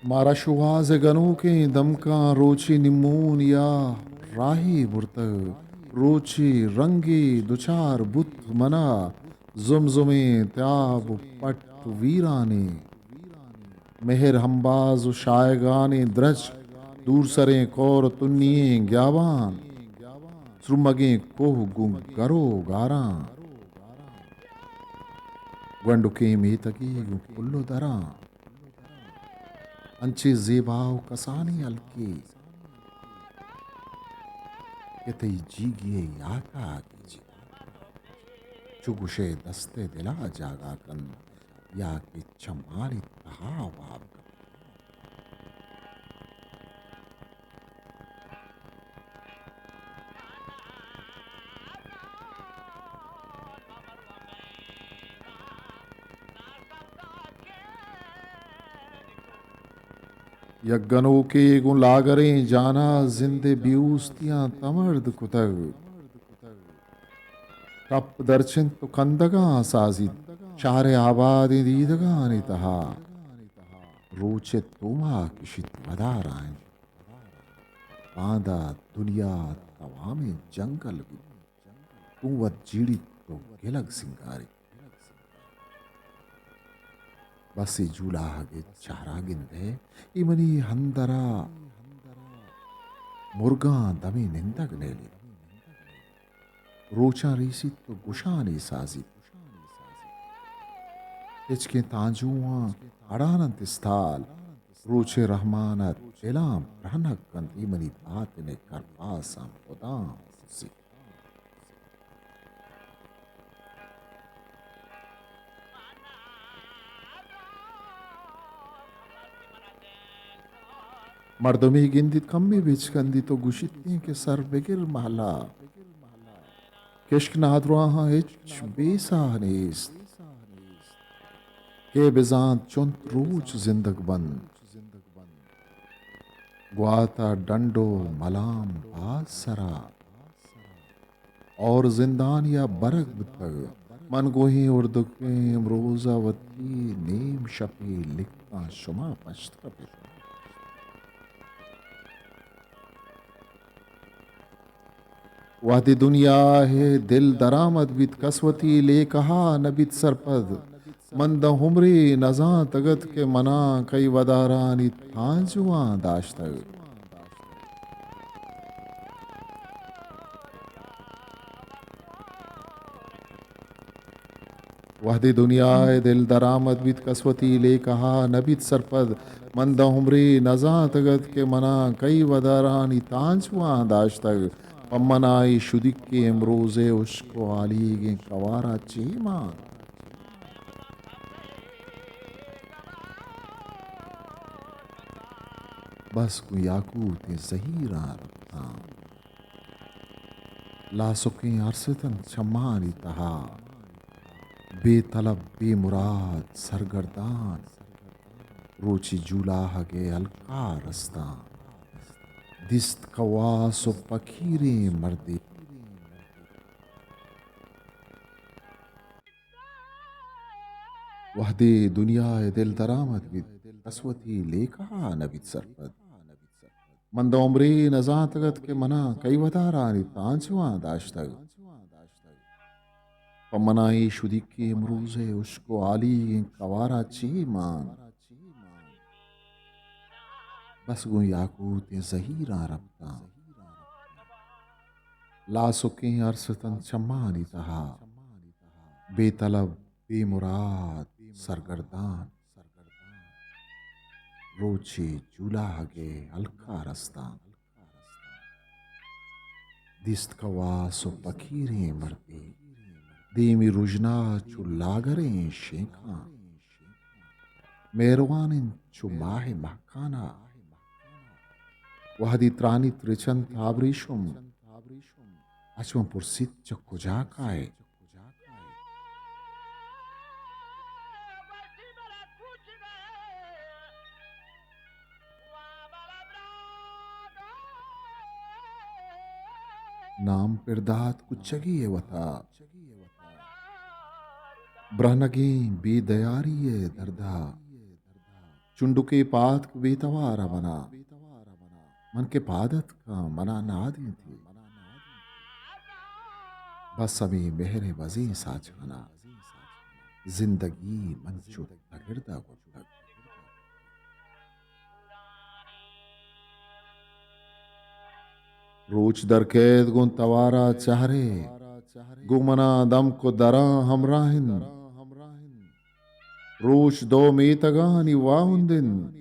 مارا شوہاز ءِ گنوکیں دمکاں روچے نیمونیا راہے برتگ، روچے رنگے دچار بوت منا، زمزمیں تیاب و پٹ و ویرانیں مہر ہمباز و شایگانیں درچک، دورسریں کور و تنییں گیابان، سرمگیں کوہ گوں گر و گاراں، گونڈکیں میتگے گوں پل و دراں۔ انچیں زیبا و کسانیں ہلکے کہ تئی جیگی ءِ یاکا گیجیت۔ چو گوشئے دست ءِ دل ءَ جاگہ کنت، یا کہ چمانی تہا واب کنت۔ یک گنوکے گوں لاگریں جانا زند ءِ بے اوستیاں تمرد کتگ۔ ٹپ درچنت و کندگاں سازیت، شہر ءِ آبادیں دیدگانی تہا۔ روچ ءِ توما کشیت ودارا انت۔ باندا دنیا توامیں جنگل بیت۔ گوں وت جیڑیت و گلگ سنگاریت۔ بس اے جولاہگ ءِ چہرا گندئے، اے منی ہندرا مرگاں دمے نندگ نیلیت۔ روچاں ریسیت و گشانے سازیت۔ ہچکیں تانجواں اڑان انت استال۔ روچ ءِ رہمانت دلاں برہنگ کنت، اے منی باتن ءِ کرپاساں مدام پرسیت۔ مردمے گندیت، کمے بچکندیت و گوشیت ایں کہ سر بگر مہلا۔ کشک نادراہاں ہچ بیسہ نیست۔ کہ بزانت چنت روچ زندگ بنت۔ گوات ءَ ڈنڈ و ملام باز سرا اور زندانیا برگ بوتگ۔ من گوں اے اردکیں امروز ءَ وتی نیم شپی لکاں شما پشت کپیت۔ وہدے دنیا ءِ دل درآمد بیت، کس وتی لیکہا نہ بیت سرپد۔ من داں عمرے نزانتگ ات کہ منا کئی ودارانی تانجواں داشتگ۔ وہدے دنیا ءِ دل درآمد بیت، کس وتی لیکہا نہ بیت سرپد۔ من داں عمرے نزانتگ ات کہ منا کئی ودارانی تانجواں داشتگ۔ پہ منا اے شدیکیں امروز ءِ ہشک و ہالیگیں کوارا چے مان؟ بس گوں یاکوتیں زہیراں رپتاں۔ لاسکیں ارس اتنت چمانی تہا، بے طلب، بے مراد، سرگردان۔ روچے جولاہگ ءِ ہلکا رستاں، دیست کواس و پکیریں مردے۔ وہدے دنیا ءِ دل درآمد بیت، کس وتی لیکہا نہ بیت سرپد۔ من داں عمرے نزانتگ ات کہ منا کئی ودارانی تانجواں داشتگ۔ پہ منا اے شدیکیں امروز ءِ ہشک و ہالیگیں کوارا چے مان؟ بس گوں یاکوتیں زہیراں رپتاں۔ لاسکیں ارس اتنت چمانی تہا، بے طلب، بے مراد، سرگردان۔ روچے جولاہگ ءِ ہلکا رستاں، دیست کواس و پکیریں مردے۔ دیمی رژنا چو لاگریں شینکاں، مہروان انت چو ماہ مہکانا۔ وہدے ترانیت رچنت آبریشم، اچ من پرسیت چہ کجا کائے؟ نام پر دات کچگی ءِ وتا، برہنگیں بے دیاری ءِ دردا۔ چنڈکے پاد کہ بے توار ءَ منا، من کہ پاد اتکاں منا نادینتے۔ بس ہمے مہر ءِ بزیں ساچان ءَ زندگی من چو تگرد ءَ گوتگ۔ روچ در کیت گوں توار ءَ چہرے، گوں منا دمک و دراں ہمراہ انت۔ روچ دو میتگانی واہند انت،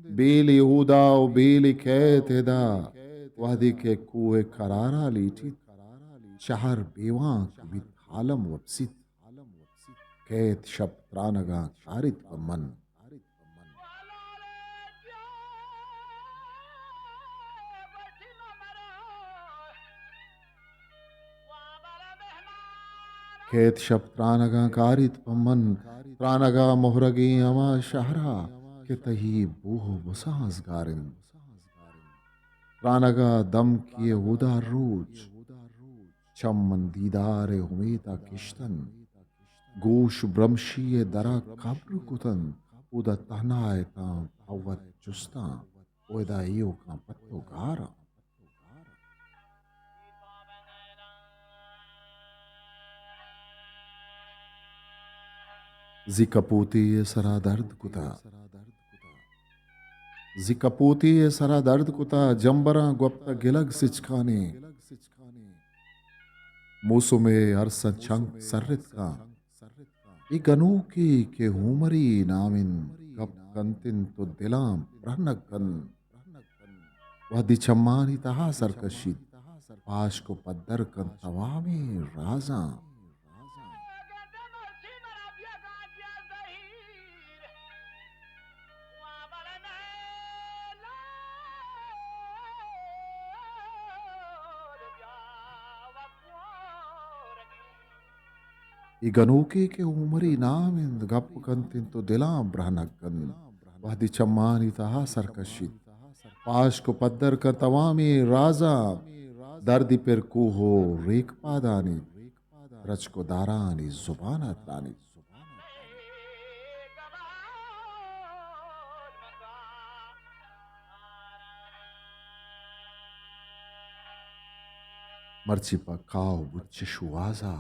بیلے اودا و بیلے کیت ادا۔ وہدے کہ کوہ قرارا لیٹیت، شہر بیوانک بیت، عالم وپسیت۔ کیت شپ ترانگاں کاریت پہ من۔ کیت شپ ترانگاں کاریت پہ من، ترانگا مہرگیں ہما شہرا کہ تئی بوہ و بسانزگار انت۔ ترانگا دمکے اودا روچ، چم من دیدار امیتا کشتن۔ گوش برمشی ء درا کبر کتنت، اودا تہنا اتاں پہ وت جستاں، اودا ایوکاں پت و گاراں۔ زی کپوتے ء سرا درد کتا، زی کپوتے ء سرا درد کتا، جمبراں گوپتہ گلگ سچکانیں۔ موسم ء ارساں چنک سرتکاں۔ اے گنوکے کہ ہومری نام انت، گپ کنت انت و دلاں برہنگ کنت۔ وہدی چمانی تہا سر کشیت، پاشک و پدر کنت توامیں رازاں۔ اے گنوکے کہ ہومری نام انت، گپ کنت انت و دلاں برہنگ کنت۔ وہدی چمانی تہا سر کشیت، پاشک و پدر کنت توامیں رازاں۔ دردی پر کوہ و ریک پادانی، رچک و دارانی زبان ء ترانی۔ مرچی پہ کاہ و بچ ء شوہازا،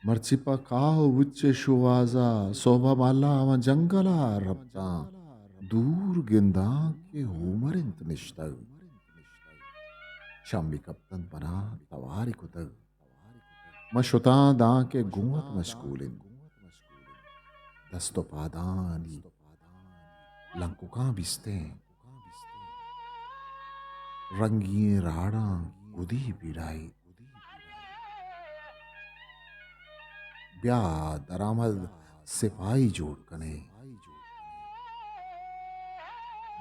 مرچی پہ کاہ و بچ ء شوہازا، سہب ء مالا آواں جنگل ء رپتاں، دور گنداں کہ ہومر انت نشتگ۔ شامی کپتنت منا توارے کتگ۔ من شتاں دانکہ گوں وت مشکول انت۔ دست و پادانی لنککاں بیستیں۔ رنگیں راڑاں گدی پیڑائی۔ بیا درآمد سپاہی جوڑ کنیں۔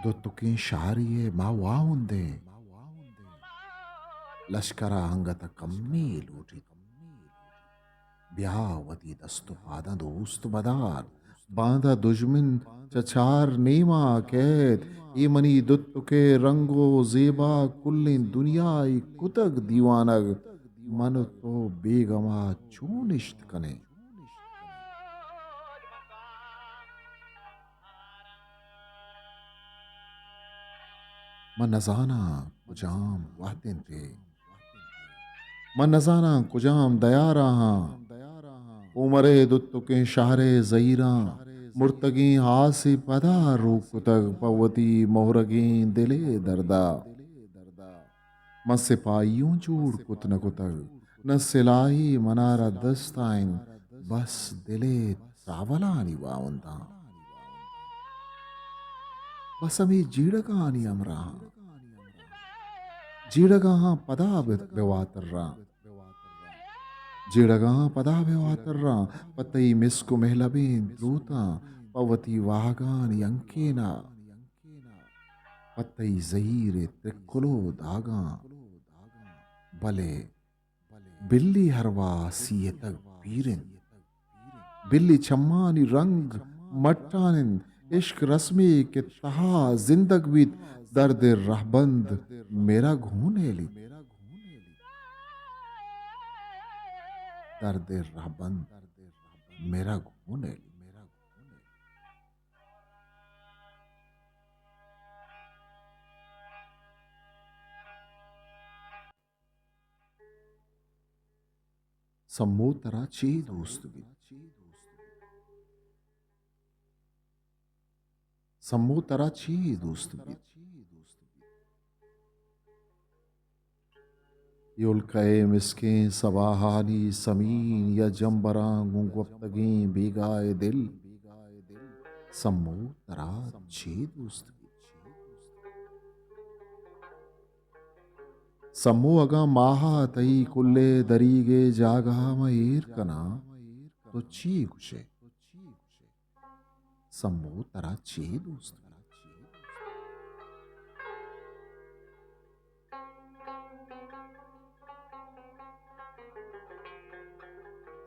دوتکیں شہرے ء ما واہندیں۔ لشکر ء انگت ء کمی لوٹیت۔ بیا وتی دست و پاداں دوست مدار۔ باندا دژمن چہ چار نیما کیت۔ اے منی دوتکے رنگ و زیبا کلیں دنیائی کتگ دیوانگ۔ من و تو بیگما چون اشت کنیں؟ من نزاناں کجام وہد انت اے۔ من نزاناں کجام دیارا آں۔ عمرے دوتکیں شہرے زہیراں۔ مرتگیں آسے پدا روک کتگ پہ وتی مہرگیں دلے دردا۔ من سپاہی اوں جوڑ کت نہ کتگ، نہ سلاہے منارا دستا انت، بس دلے تاولانی واہنداں۔ بس ہمے جیڑگانی ہمراہاں۔ جیڑگاہاں پدا بہ، بہ واتراں۔ جیڑگاہاں پدا بہ واتراں۔ پہ تئی مسک و مہلبیں دروتاں۔ پہ وتی واہگانی انکینا۔ پہ تئی زہیر ء ترکلو داگاں۔ بلے بلی ہروا سیتگ پیر انت۔ بلی چمانی رنگ مٹان انت۔ عشق رسمے کہ تہا زندگ بیت، درد رہبند مرگ ہوں نیلیت۔ درد رہبند مرگ ہوں نیلیت۔ سمو ترا چے دوست بیت؟ سمو ترا چے دوست بیت؟ اے ہلک ء مسکیں سباہانی سمین یا جمبراں گوں گوپتگیں بیگاہ ء دل، سمو ترا چے دوست بیت؟ سمو، اگاں ماہ ءَ تئی کلے دریگ ءِ جاگہ ءَ من ایر کناں، تو چی گوش ئے؟ سمو، ترا چے دوست بیت؟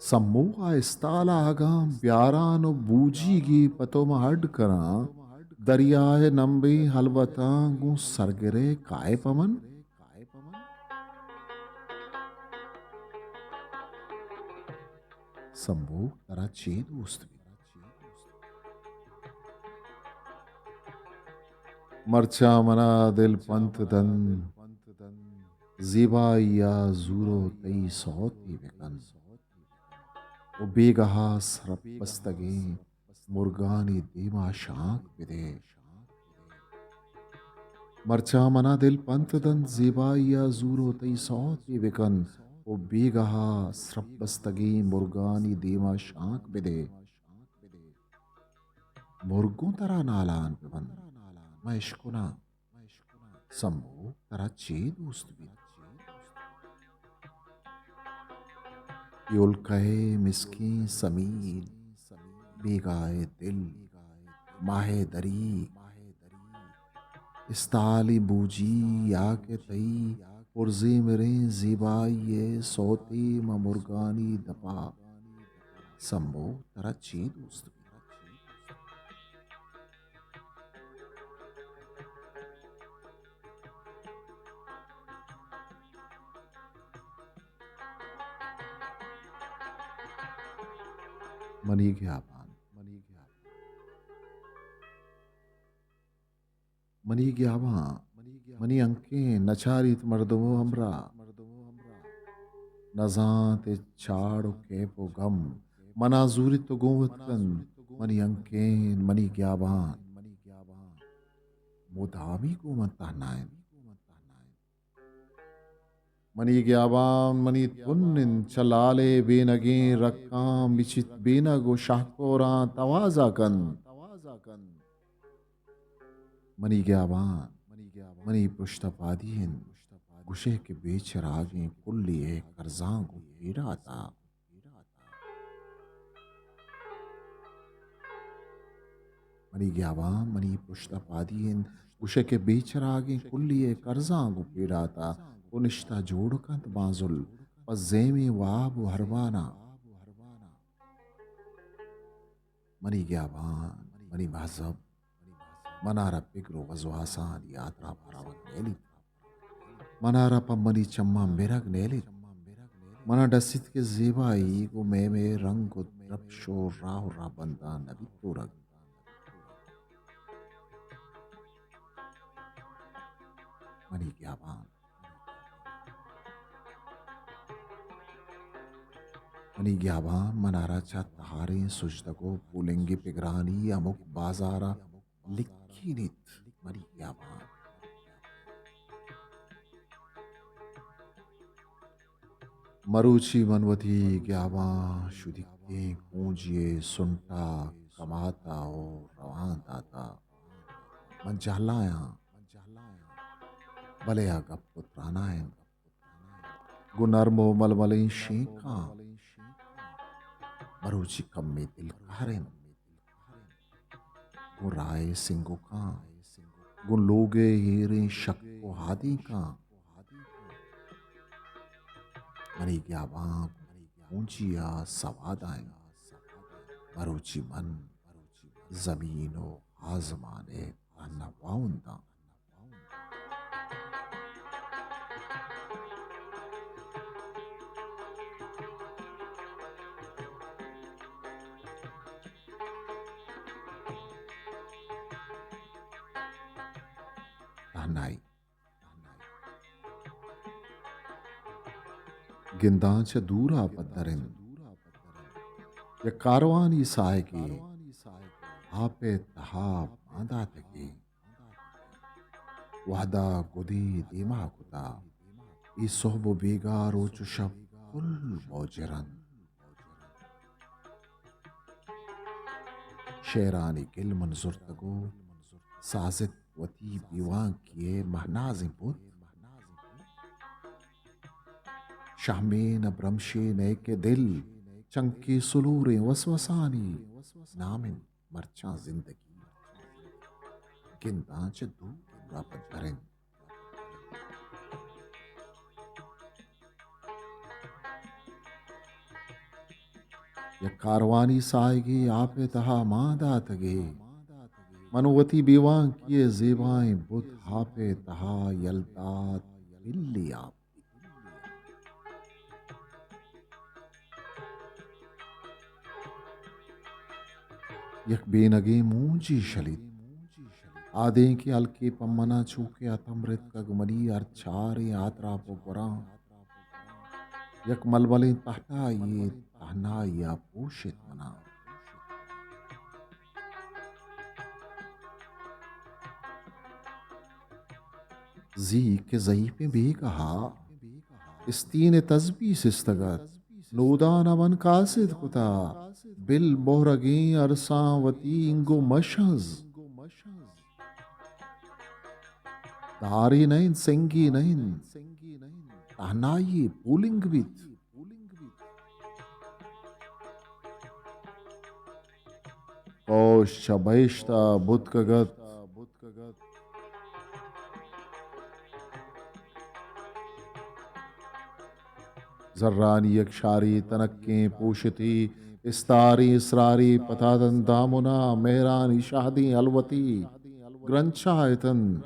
سمو، آ استال ءَ اگاں بیاران ءُ بوجیگے پہ تو من اڈ کناں، دریا ءِ نمبیں ہلوتاں گوں سرگر ئے کائے پہ من؟ سمو، ترا چے دوست بیت؟ مرچاں منا دل پنت دنت، زیبائی ءَ زور ءُ تئی سوتے بکن ءُ بیگاہ ءَ سرپ بستگیں مرگانی دیم ءَ شانک بدے۔ مرچاں منا دل پنت دنت، زیبائی ءَ زور ءُ تئی سوتے بکن ءُ بیگاہ ءَ سرپ بستگیں مرگانی دیم ءَ شانک بدے۔ مرگ گوں ترا نالان بہ بنت، من اشکناں۔ سمو، ترا چے دوست بیت؟ اے ہلک ءِ مسکیں سمیر، بیگاہ ءِ دل، ماہ ءِ دریگ، استالیں بوجی یا کہ تئی پرزیمریں زیبائی ءِ سوتے ماں مرگانی دپ ءَ۔ سمو، ترا چے دوست بیت؟ منی گیابان، منی گیابان، منی ہنکین نچاریت مردم ءُ ہمراہ، نزانت اے چاڑ ءُ کیپ ءُ گم، منا زوریت ءُ گوں وت کنت۔ منی ہنکین، منی گیابان، مدامی گوں من تہنا انت۔ منی گیابان منی تن انت، چہ لالے بینگیں رکاں مچیت بینگ ءُ شہکوراں توازا کنت۔ منی گیابان منی پشت ءَ پادی انت، گوشئے کہ بے چراگیں کلے ءِ کرزاں گوں پیڑاتا۔ منی گیابان منی پشت ءَ پادی انت، گوشئے کہ بے چراگیں کلے ءِ کرزاں گوں پیڑاتا ءُ نشتہ جوڑ کنت بانزل پہ زیمیں واب ءُ ہرباناں۔ منی گیابان، منی مہذب، منارا پگر ءُ وسواسانی ہاترا پہ روگ نیلیت۔ منارا پہ منی چماں مرگ نیلیت۔ منا ڈسیت کہ زیبائی گوں مئے مئے رنگ ءُ درپش ءُ راہ ءُ راہبنداں نہ بیت تورگ۔ منی گیابان، منی گیابان منارا چہ تہاریں سجدگ ءُ پولنگی پگرانی ہمک بازار ءَ لکینیت، منی گیابان۔ مروچی من وتی گیابان شدیکیں کونجی ءِ سنٹ ءَ کماتا ءُ روان داتا۔ من جہلایاں، بلے آ گپ ءُ ترانا انت۔ گوں نرم ءُ ململیں شینکاں مروچی کمے دلکار انت۔ گوں راہ ءِ سنگکاں، گوں لوگ ءِ ایریں شک ءُ ہادینکاں، منی گیابان کونجی ءَ سواد ءَ انت۔ مروچی من زمین ءُ آزمان ءِ تہنا واہنداں۔ تہنائی۔ گنداں چہ دور ءَ پدر انت۔ یک کاروانی ساہگے آپ ءِ تہا بانداتگے۔ وہدا گدی دیما کتا، اے سہب ءُ بیگاہ، روچ ءُ شپ کل موجر انت۔ شعرانی گل من زرتگ ءُ سازت وتی بیوانکی ءِ مہنازیں بت۔ شہمیں نہ برمشے نئے کہ دل، چنکے سلوریں وسوسانی نام انت مرچاں زندگی۔ گنداں چہ دور ءَ پجر انت۔ یک کاروانی ساہگے آپ ءِ تہا مان داتگے۔ من وتی بیوانکی ءِ زیبائیں بت آپ ءِ تہا یل دات، بلی آپ۔ یک بینگیں مونجے شلیت۔ آدینکیں ہلکے پہ منا چو کہ اتم رتکگ، منی ہر چاریں آتراپ ءُ گوراں یک ململیں تہنائی یے تہنائی ءَ پوشت منا۔ زی کہ زئیپیں بیگہ ءَ استین ءِ تسبیح سستگ ات۔ نودان ءَ من قاصد کتا، بل مہرگیں ارساں وتی انگو مشنز۔ دارے نہ انت، سنگے نہ انت، تہنائی پولنگ بیت۔ کوش چہ بہشت ءَ بوتکگ ات۔ زرانی یک شاری تنکیں پوشتی، استاری اسراری پتادن دامنا، مہرانی شہدیں الوتی گرنچا اتنت۔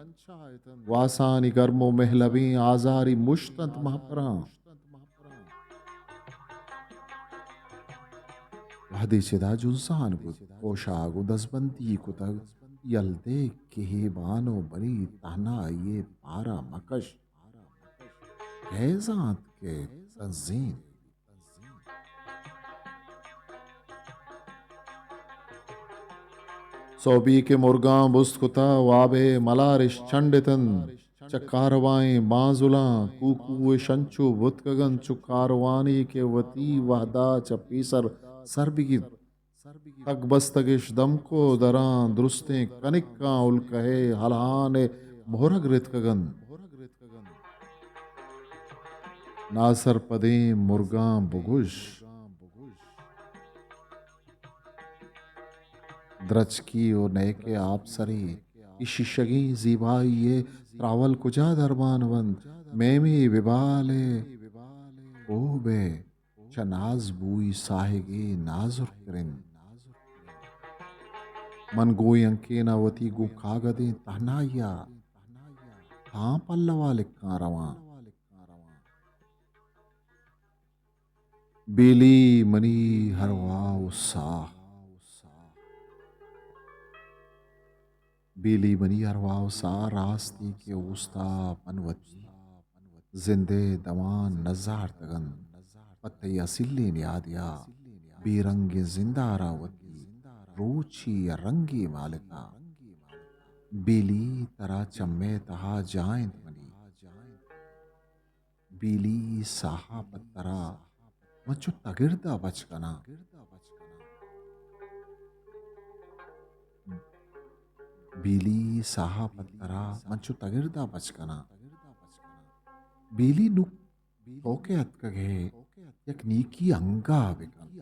واسانی گرم ءُ مہلبیں آزاری مشت انت مہپراں۔ وہدے چدا جنزان بوت، کوشاگ ءُ دزبندی کتگ، یل دے کہ اے بانو بری تہنائی ءِ پارا مکش۔ کئے زانت کہ تنزین۔ سہبی کہ مرگاں بست کتا، واب ءِ ملارش چنڈ اتنت۔ چہ کاروائیں بانزلاں کوکو ءِ شنچو بوتکگ انت، چو کاروانی کہ وتی وہدا چہ پیسر سر بگیت۔ تگ بستگش دمک ءُ دراں درستیں کنکاں الکہ ءِ ہلہان ءِ مہرگ رتکگ انت۔ ناسرپدیں مرگاں بگوش۔ درچکی ءُ نئیکہ آپسری، اے شیشگیں زیبائی ءِ تراول کجا درمان بنت؟ میمے ببال ءِ کوب ءِ چہ ناز بوئی ساہگے نازرک ترین۔ من گوں ہنکین ءَ وتی گوں کاگدیں تہنائی ءَ تاں پلو ءَ لکاں رواں۔ بیلی منی ارواہ ءُ ساہ۔ بیلی منی ارواہ ءُ ساہ، راستی کہ اوستا من وتی زند ءِ دمان نزارتگ انت، پہ تئی اسیلیں نیادیا بے رنگیں زندارا وتی روچی ءِ رنگے مالتا۔ بیلی ترا چمے تہا جاہ انت منی۔ بیلی ساہ ءَ پہ ترا من چو تگردا بچ کناں۔ بیلی ساہ ءَ پہ ترا من چو تگردا بچ کناں۔ بیلی نوں تو کہ اتکگ ئے، یک نیکی انگا بکن۔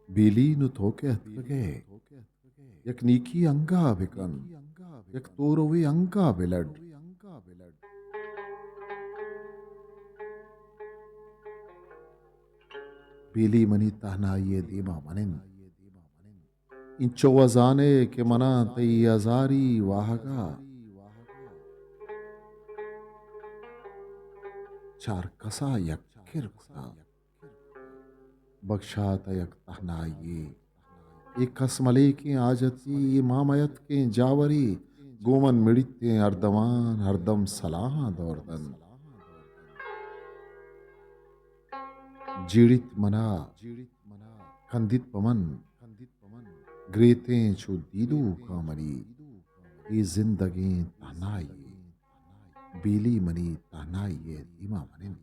بیلی نوں تو کہ اتکگ ئے، یک نیکی انگا بکن، یک توروے انگا بلڈ۔ بیلی منی تہنائی ءِ دیما منند۔ انچو و زانے کہ منا تئی ہزاری واہگا چار کسا یک کر کتا۔ بکشات ءَ یک تہنائی یے۔ اے کس ملیکیں حاجتی، اے مامایتکیں جاوری، گوں من مڑیتیں ہردمان ہردم سلاہاں دور دنت۔ جیڑیت منا، کندیت پہ من، گریتیں چو دیدوکاں منی، اے زندگیں تہنائی یے۔ بیلی منی تہنائی ءِ دیما منند۔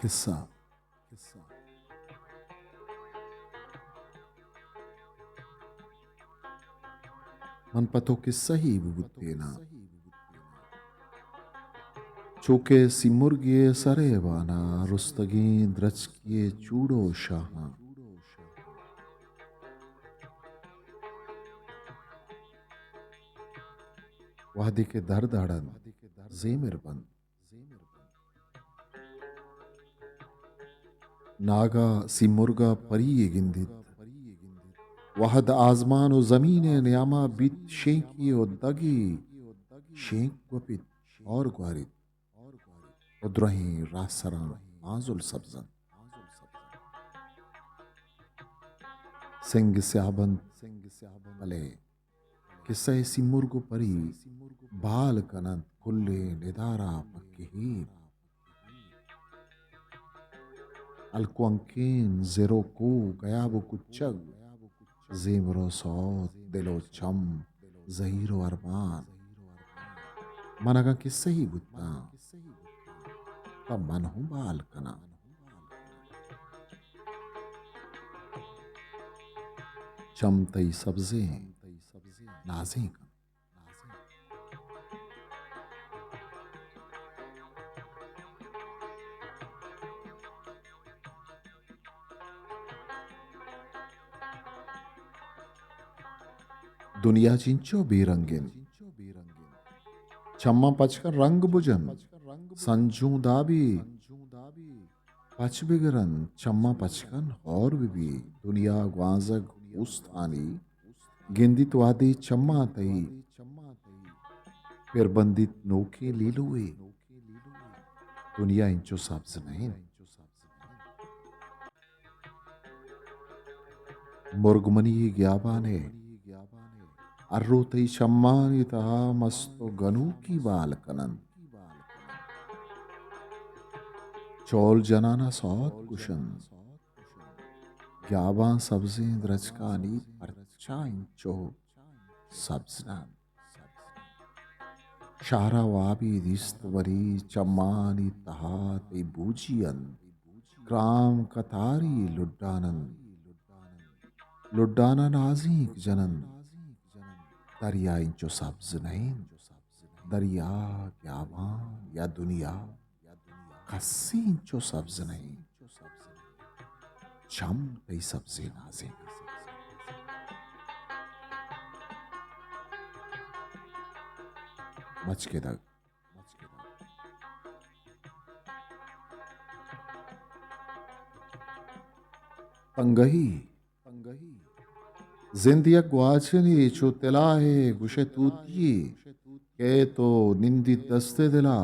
قصہ۔ من پہ تو قصہ ہی ببوتیناں۔ چو کہ سیمرگے سرے بانا رستگیں درچکے چوڑو شاہاں۔ وہدے کہ درد اڑ انت، زیمر بنت۔ ناگا سیمرگا پری یے گندیت۔ وہد آزمان و زمین ء نیاما بیت، شینکی و دگی شینک گوپیت اور گواریت و درہیں راہ سراں بانزل سبز انت۔ سنگ سیاہ بنت، بلے کسہ ء سیمرگ و پری بال کن انت، کلیں ندارہ پہ کہیر۔ الکونکین زر و کوہ، گیاب و کچگ، زیمر و سوت، دل و چم، زہیر و ارمان۔ من اگاں کسہ ہی بوتاں، تہ من ہوں بال کناں۔ چم تئی سبزیں نازینک انت۔ دنیا چنچو بے رنگ انت۔ چماں پچ کن رنگ بجن، سنجوں دابی پچ بگر انت، چماں پچ کن ہور بہ بی۔ دنیا گوانزگ اوستانی گندیت، وہدے چماں تئی پر بندیت نوکیں لیلوے۔ دنیا انچو سبز نہ انت۔ مرگ منی گیابانے، ہر رو تئی چمانی تہا مست و گنوکی بال کن انت۔ چول جنانا سوت گوش انت۔ گیاباں سبزیں درچکانی پرچا انچو سبز نہ انت؟ شہرا وابے دیست، ولی چمانی تہا تئی بوجی انت۔ گرام کتاری لڈان انت۔ لڈانا نازینک جن انت۔ دریا انچو سبز نہ انت۔ دریا، گیابان یا دنیا کسی انچو سبز نہ انت۔ چم تئی سبزیں نازینک۔ مچکدگ۔ تنگہی۔ زند یک گواچنے چو تلاہ ء گوشئے توتی ء کئیت و نندیت دست ء دلا۔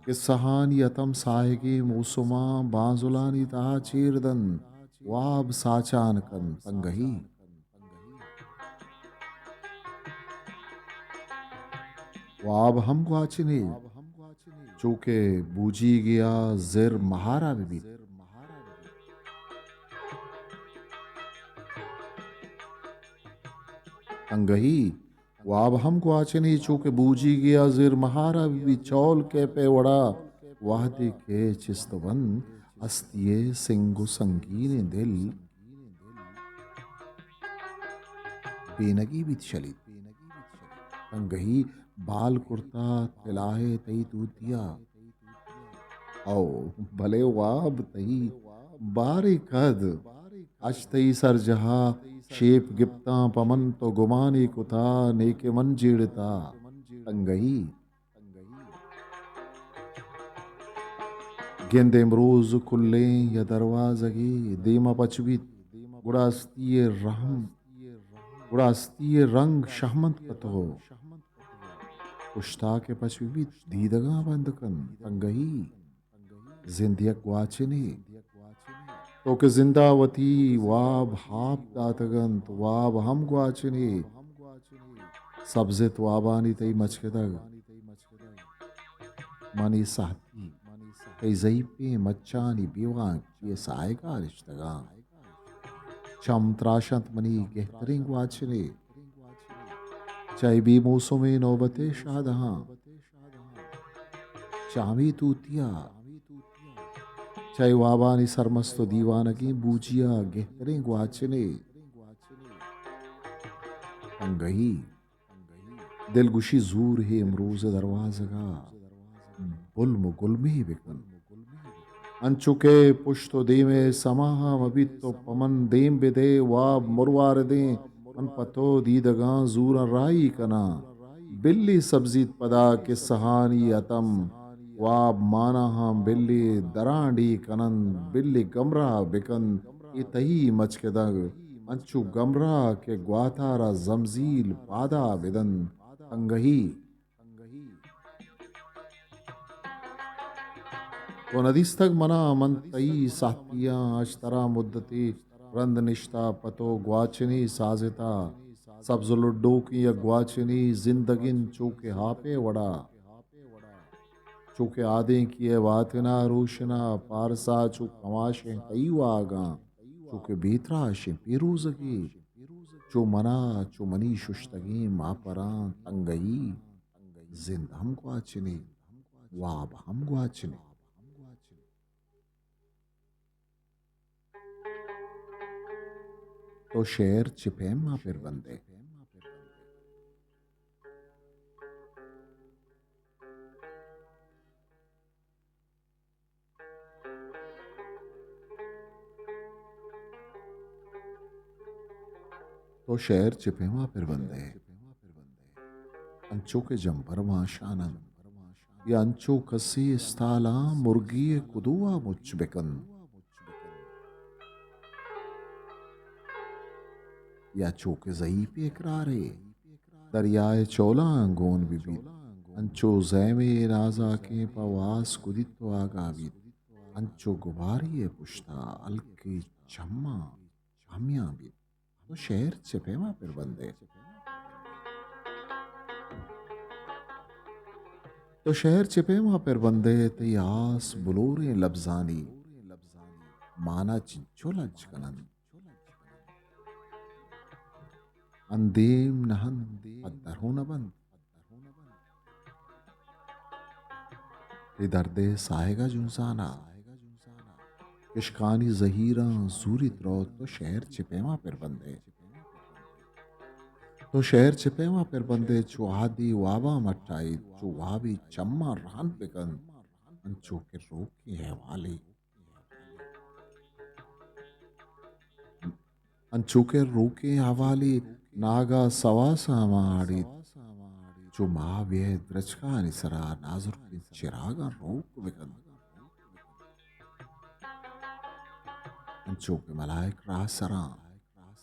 کسہانی اتم ساہگیں موسماں بانزلانی تہا چیر دنت، واب ساچان کنت۔ تنگہی۔ واب ہم گواچنے، چو کہ بوجیگے ء زر مہارا بہ بیت۔ تنگہی، واب ہم گواچنے، چو کہ بوجیگے ء زر مہارا بہ بیت۔ چول کیپ ء وڑا وہدے کہ چست بنت، ہستی ء سنگ و سنگینیں دل بینگی بیت شلیت۔ تنگہی بال کرتا تلاہ ء تئی توتیا۔ او بلے واب تئی باریں کد، اچ تئی سرجہا شیپ گپتاں، پہ من تو گمانے کتا، نیکہ من جیڑتا۔ تنگہی۔ گند امروز کلیں یا دروازگے دیما پچ بیت، گڑا ہستی ء رحم، گڑا ہستی ء رنگ شہمنت پہ تو۔ پشتاک ء پچ بہ بیت، دیدگاں بند کنت۔ تنگہی۔ زند یک گواچنے۔ تو کہ زندا وتی واب ہاپ داتگ انت، واب ہم گواچنے۔ سبزت وابانی تئی مچکدگ۔ منی سہتی تئی زئیپیں مچانی بیوانکی ء ساہگا نشتگاں۔ چم تراشنت منی گہتریں گواچنے۔ چہ اے بے موسمیں نوبت ء شادہاں۔ چہ ہمے توتیا چہ اے وابانی سرمست و دیوانگیں بوجیا گہتریں گواچنے۔ تنگہی۔ دلگوشی زور ہے امروز دروازگا بلم و گلمے بکن۔ انچو کہ پشت و دیم ء سماہاں مہ بیت تو پہ من دیم بدئے، واب مرواردیں من پہ تو دیدگاں زوراں راہی کناں۔ بلی سبزیت پدا کسہانی اتم، واب ماناہاں بلی درانڈی کننت، بلی گمراہ بکنت۔ اے تئی مچکدگ انچو گمراہ کہ گواتارا زمزیل پادا بدنت۔ تنگہی۔ تو ندیستگ منا، من تئی ساہتیاں، اش ترا مدتے رند نشتا پہ تو گواچنے سازتا۔ سبز لڈوکیں یک گواچنے زندگ انت چو کہ ہاپے وڑا۔ چو کہ آدینکی ء واتنا روشنا، پارسا چو کماشیں تئی واگاں، چو کہ بے تراشیں پیروزگے، چو منا، چو منی ششتگیں ماپراں۔ تنگہی۔ زند ہم گواچنے، واب ہم گواچنے۔ تو شعر چہ پیما پر بندئے؟ تو شعر چہ پیما پر بندئے؟ انچو کہ جمبر مانشان انت، یا انچو کسے استالاں مرگی ء کدو ء مچ بکنت، یا چو کہ زئیپے اکرارے دریائے چولاں گون بہ بیت، انچو زیمے نازاکیں پہ واس کدیت و آگاہ بیت، انچو گبارے ء پشتا ہلکے چماں ہمیاں بیت۔ تو شعر چہ پیما پر بندئے؟ تو شعر چہ پیما پر بندئے؟ تئی آس بلوریں لبزانی مانا چنچو لج کننت۔ اندیم نہ انت، پدر ہوں نہ بنت۔ اے درد ء ساہگ ء جنزان ء کشکانی زہیراں زوریت روت، تو شعر چہ پیما پر بندئے؟ تو شعر چہ پیما پر بندئے؟ چو عہدی واباں مٹائیت، چو وابی چماں رہن بکنت، انچو کہ روکیں احوالے انچو کہ روکیں احوالے ناگا سواساں ہما آڑیت، چو ماہ بیئے درچکانی سرا نازرکیں چراگاں روک بکنت۔ انچو کہ ملائک راہ سراں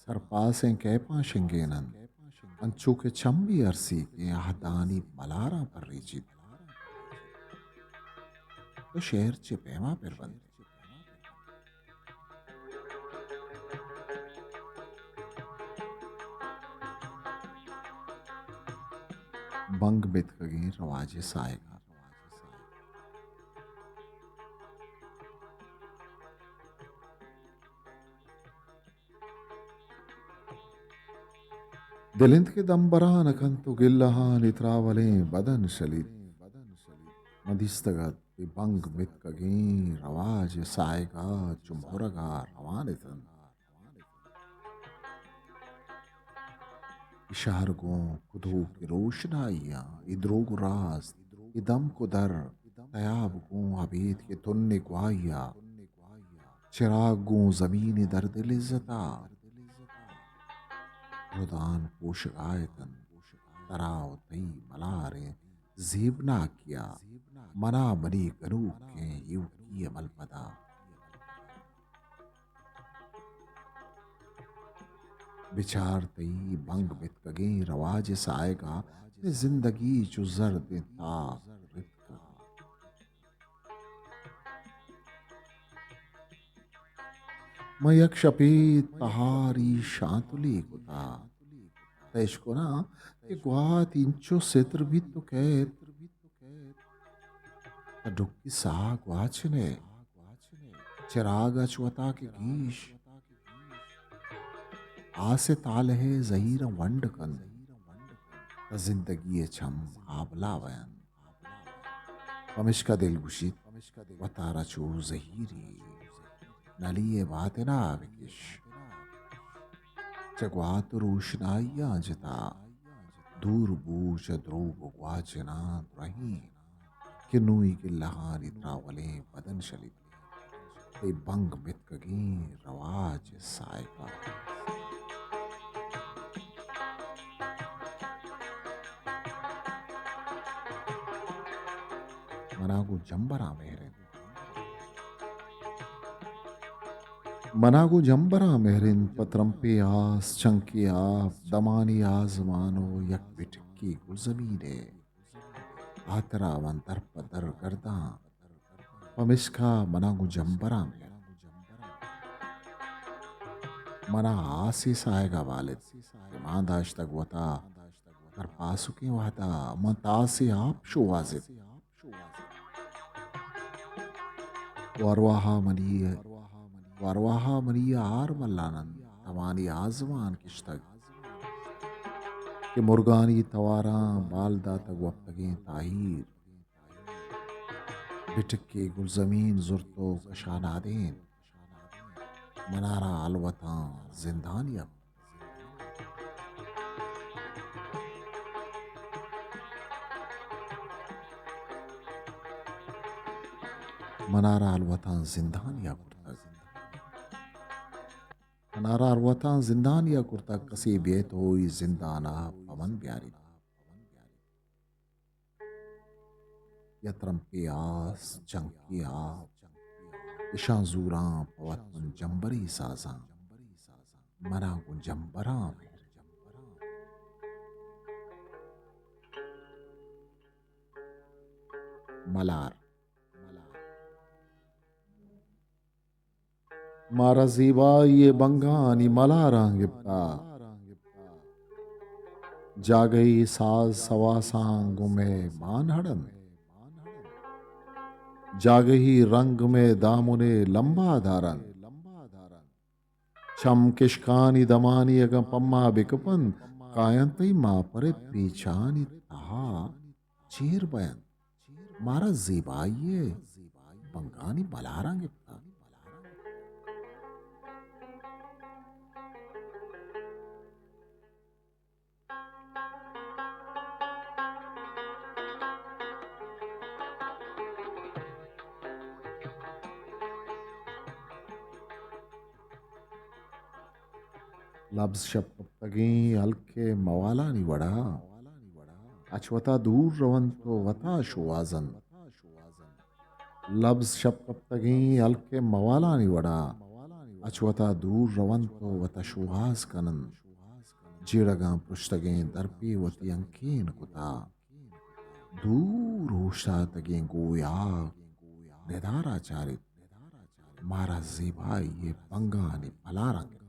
سرپاسیں کیپاں شنگیننت، انچو کہ چمبی ارسیکیں عہدانی ملاراں پریچیت۔ تو شعر چہ پیما پر بندئے؟ بنگ بتکگیں رواج ء ساہگ ء۔ دل انت کہ دمبران کنت و گلہانی تراولیں بدن شلیت۔ من دیستگ ات کہ بنگ بتکگیں رواج ء ساہگ ء چو مہرگ ء روان اتنت۔ اے شہر گوں کدوک روشنائیاں، اے دروگ و راست، اے دمک و در، تیاب گوں ابید کہ تن گواہی ء، چراگ گوں زمین درد لذت ء، ردان پوشگا اتنت، ترا و تئی ملاریں زیبناکی ء، منا منی گنوکیں ایوکی ء ملپدا۔ بچار تئی بنگ بتکگیں رواج ء ساہگ ء، زندگی چو زردیں تاک رتکگ۔ من یک شپے تہاری شانتلے کتا، تہ اشکناں کہ گوات انچو ستر بیت و کئیت۔ تہ ڈکی ساہ گواچن ئے، چراگ اچ وتا کہ گیش۔ آس ء تالہ ء زہیراں ونڈ کنت، تہ زندگی ء چم آبلا بینت۔ پمشکا دل گوشیت، وتارا چو زہیری نلی ءِ باتنا بکش۔ چہ گوات ءُ روشنائیاں جتا دور بو، چہ دروگ ءُ گواچناں درہیں کہ نوئی گلہانی تراولیں بدن شلیت۔ تئی بنگ متکگیں رواج ءِ سائیکا۔ منا گوں جمبراں مہر انت۔ منا گوں جمبراں مہر انت، پہ ترمپے آس، چنکے آپ، دمانی آزمان ءُ یک بٹکے گلزمین ءِ ہاترا من در پہ در گرداں۔ پمیشکا منا گوں جمبراں مہر۔ منا آسے ساہگا بالت، ایمان داشتگ وتا، در پاسکیں وہدا من تاسے آپ شوہازت۔ وارواہا منی، وارواہا منی آر ملان انت، توانی آزمان کشتگ کہ مرگانی تواراں بال داتگ وپتگیں تاہیر۔ بٹکے گلزمین زرت ءُ کشانادین۔ منارا الوتاں زندانیا، منارا الوتاں زندانیا کرتگ۔ منارا الوتاں زندانیا کرتگ، کسے بیت ءُ اے زندانا پہ من بیاریت۔ یا ترمپے آس، چنکے آپ، اشاں زوراں پہ وت من جمبرے سازاں۔ منا گوں جمبراں مہر۔ ملار۔ مارا زیبائی ءِ بنگانی ملاراں گپتا۔ جاگہی ساز سواساں گوں مئے مان ہڑنت۔ جاگہی رنگ مئے دامن ءِ لمبا دارنت۔ چم کشکانی دمانی اگاں پما بکپنت، کاینت تئی ماپر ءِ پیچانی تہا چیر بینت۔ مارا زیبائی ءِ بنگانی بلاراں گپتا۔ لبز شپ کپتگیں ہلک ءِ موالانی وڑا، اچ وتا دور رونت ءُ وتا شوہازنت۔ لبز شپ کپتگیں ہلک ءِ موالانی وڑا، اچ وتا دور رونت ءُ وتا شوہاز کننت۔ جیڑگاں پرشتگیں درپے وتی ہنکین کتا۔ دور اوشتاتگیں گویاک ندارا چاریت۔ مارا زیبائی ءِ بنگانی پلاراں گپت۔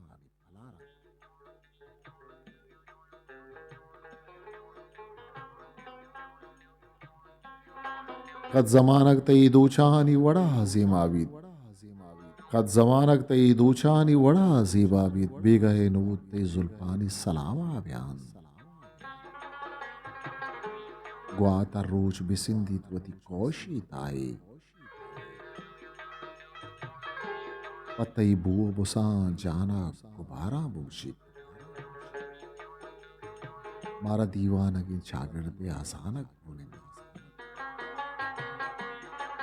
کد زمانگ تئی دوچانی وڑا زیما بیت۔ کد زمانگ تئی دوچانی وڑا زیبا بیت۔ بیگہ ءَ نود تئی زلپانی سلاما بیان۔ گوات ہر روچ بسندیت وتی کوشی تہا۔ پہ تئی بو ءُ بساں جان ءَ گباراں بگوشیت۔ مارا دیوانگیں چاگرد ءِ ہزانگ بولینیت۔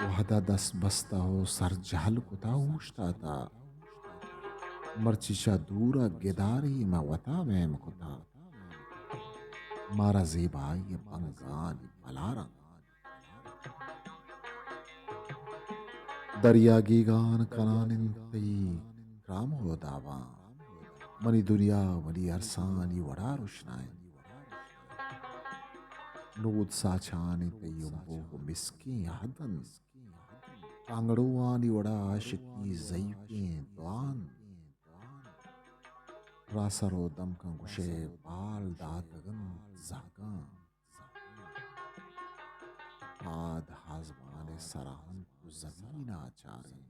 وہد ءَ دست بستہ ءُ سر جہل کتہ اوشتاتہ۔ مرچی چہ دور ءَ گدارے ماں وتا ویم کتہ۔ مارا زیبائی ءِ بنگانی پلاراں۔ دریا گیگان کنان انت تئی کرام ءُ داباں۔ منی دنیا منی ارسانی وڑا روشنا انت۔ نود ساچان انت تئی امبوگ مسکیں اہد انت۔ کانگڑوانی وڑا عاشقی ضعیفیں دعا انت۔ راسر ءُ دمکاں گوشئے بال داتگ انت زہگاں۔ پاد آزمان ءِ سرا انت ءُ زمین ءَ چاریں۔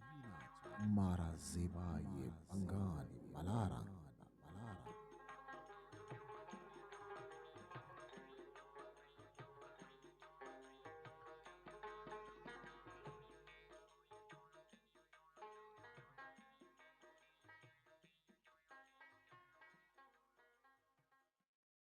مارا زیبائی ءِ بنگانی ملاراں۔